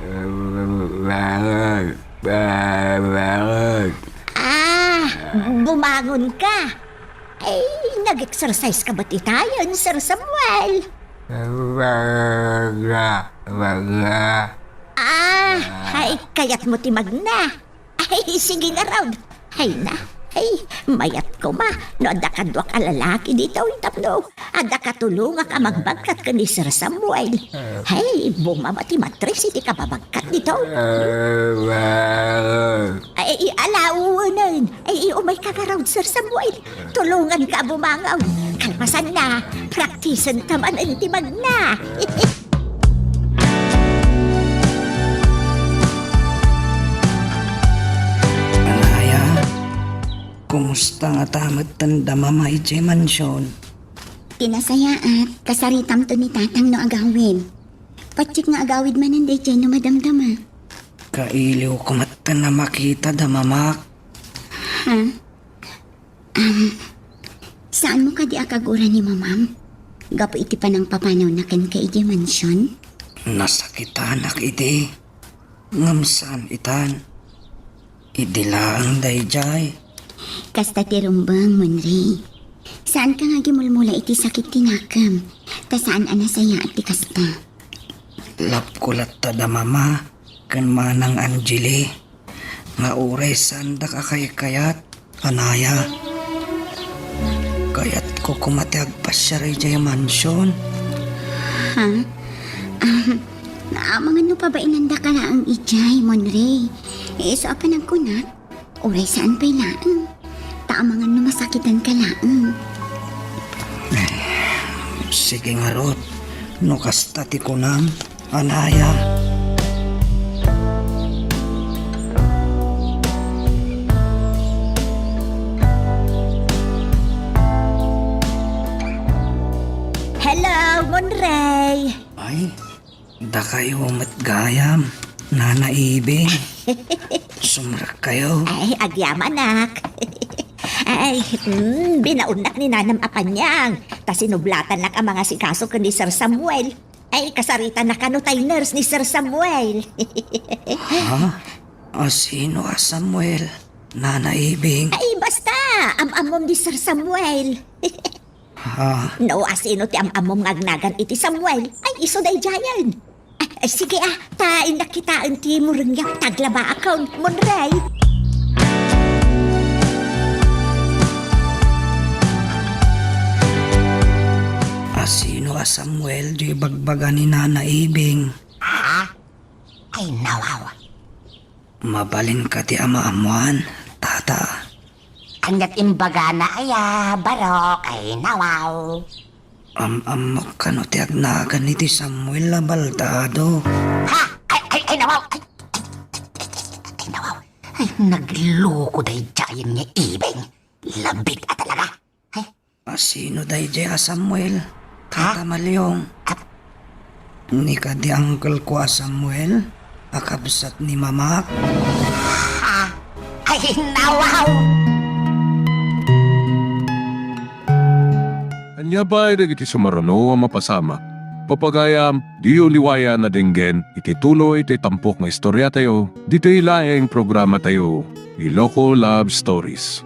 ah, ah. Ah, bumangon ka. Ay, nag-exercise ka ba ti tayon, Sir Samuel? Ah, ay, kayat mo ti magna. Ay, sige ngarud. Ay na, ay, mayat koma. No adda kaduak a lalaki ditoy tapno adda katulongak a magbagkat ken ni Sir Samuel. Ay, bumaba ti matres iti kababagkat ditoy. Ay, ala, uwenen. Ay, umay ka ngarud, Sir Samuel. Tulongan ka bumangon. Kalpasan na, praktisen ta manen ti magna. Anaya, kumusta ngata metten da Mama idiay mansion? Ti nasayaat, kasaritamto ni Tatang no agawid. Patiek nga agawid manen daydiay no madamdama. Kailiwko metten a makita da Mamak. Ha? Um, saanmo kadi a kagura ni Mamam gapu iti panangpapanawna kenka idiay mansion? Nasakitanak idi, ngem saan itan. Idi laeng daydiay. Kasta ti rumbeng, Monray. Saanka nga agimulmula iti sakit ti nakem, ta saan a nasayaat ti kasta. Lapko latta da Mama ken Manang Angeli nga uray saandak a kaykayat, Anaya. Kayatko koma ti agpasiar idiay mansion. Ha? Ah, amangan no pabainandaka laeng idiay, Monray. Isu a panagkunak, uray saan pay laeng. Ta amangan no masakitanka laeng. Sige ngarud, no kasta ti kunam, Anaya. Hello, Monray. Ay, dakayo met gayam, Nana Ibing. Sumrekkayo. Ay, agyamanak. Ay, mm, binaonnak ni Nanam a Panyang. Ta sinublatannak a mangasikaso ken ni Sir Samuel. Ay, kasaritannak kano tay nurse ni Sir Samuel. Ha? A sino a Samuel, Nana Ibing? Ay, basta, am-ammom ni Sir Samuel. Ha? No, a sino ti am-ammom nga agnagan iti Samuel? Ay, isu daydiayen. Ay, ay, sige, ah, ta innak kitaen ti murengyo. Taglabaakon, Monray. A sino a Samuel diay bagbaga ni Nana Ibing? Ha? Ay, nawaw. Mabalin kadi a maammoan, Tata? Ania ti imbagana aya, Barok? Ay, nawaw. Am-ammok kano ti agnagan iti Samuel a baldado. Ha? Ay, ay, ay, nawaw. Ay, ay, ay, ay, nawaw. Ay, nagloko daydiayen ni Ibing. Labit a talaga. Ay, A sino daydiay a Samuel? Ha? Tata Maliong. Ap- Ni kadi uncle ko a Samuel, a kabsat ni Mamak? Ha? Ay, nawaw! Ania pay dagiti sumaruno a mapasamak? Papagayam, diyo liwayan a denggen iti tuloy ti tampok nga istoriatayo, ditoy laeng programatayo, Iloko Love Stories.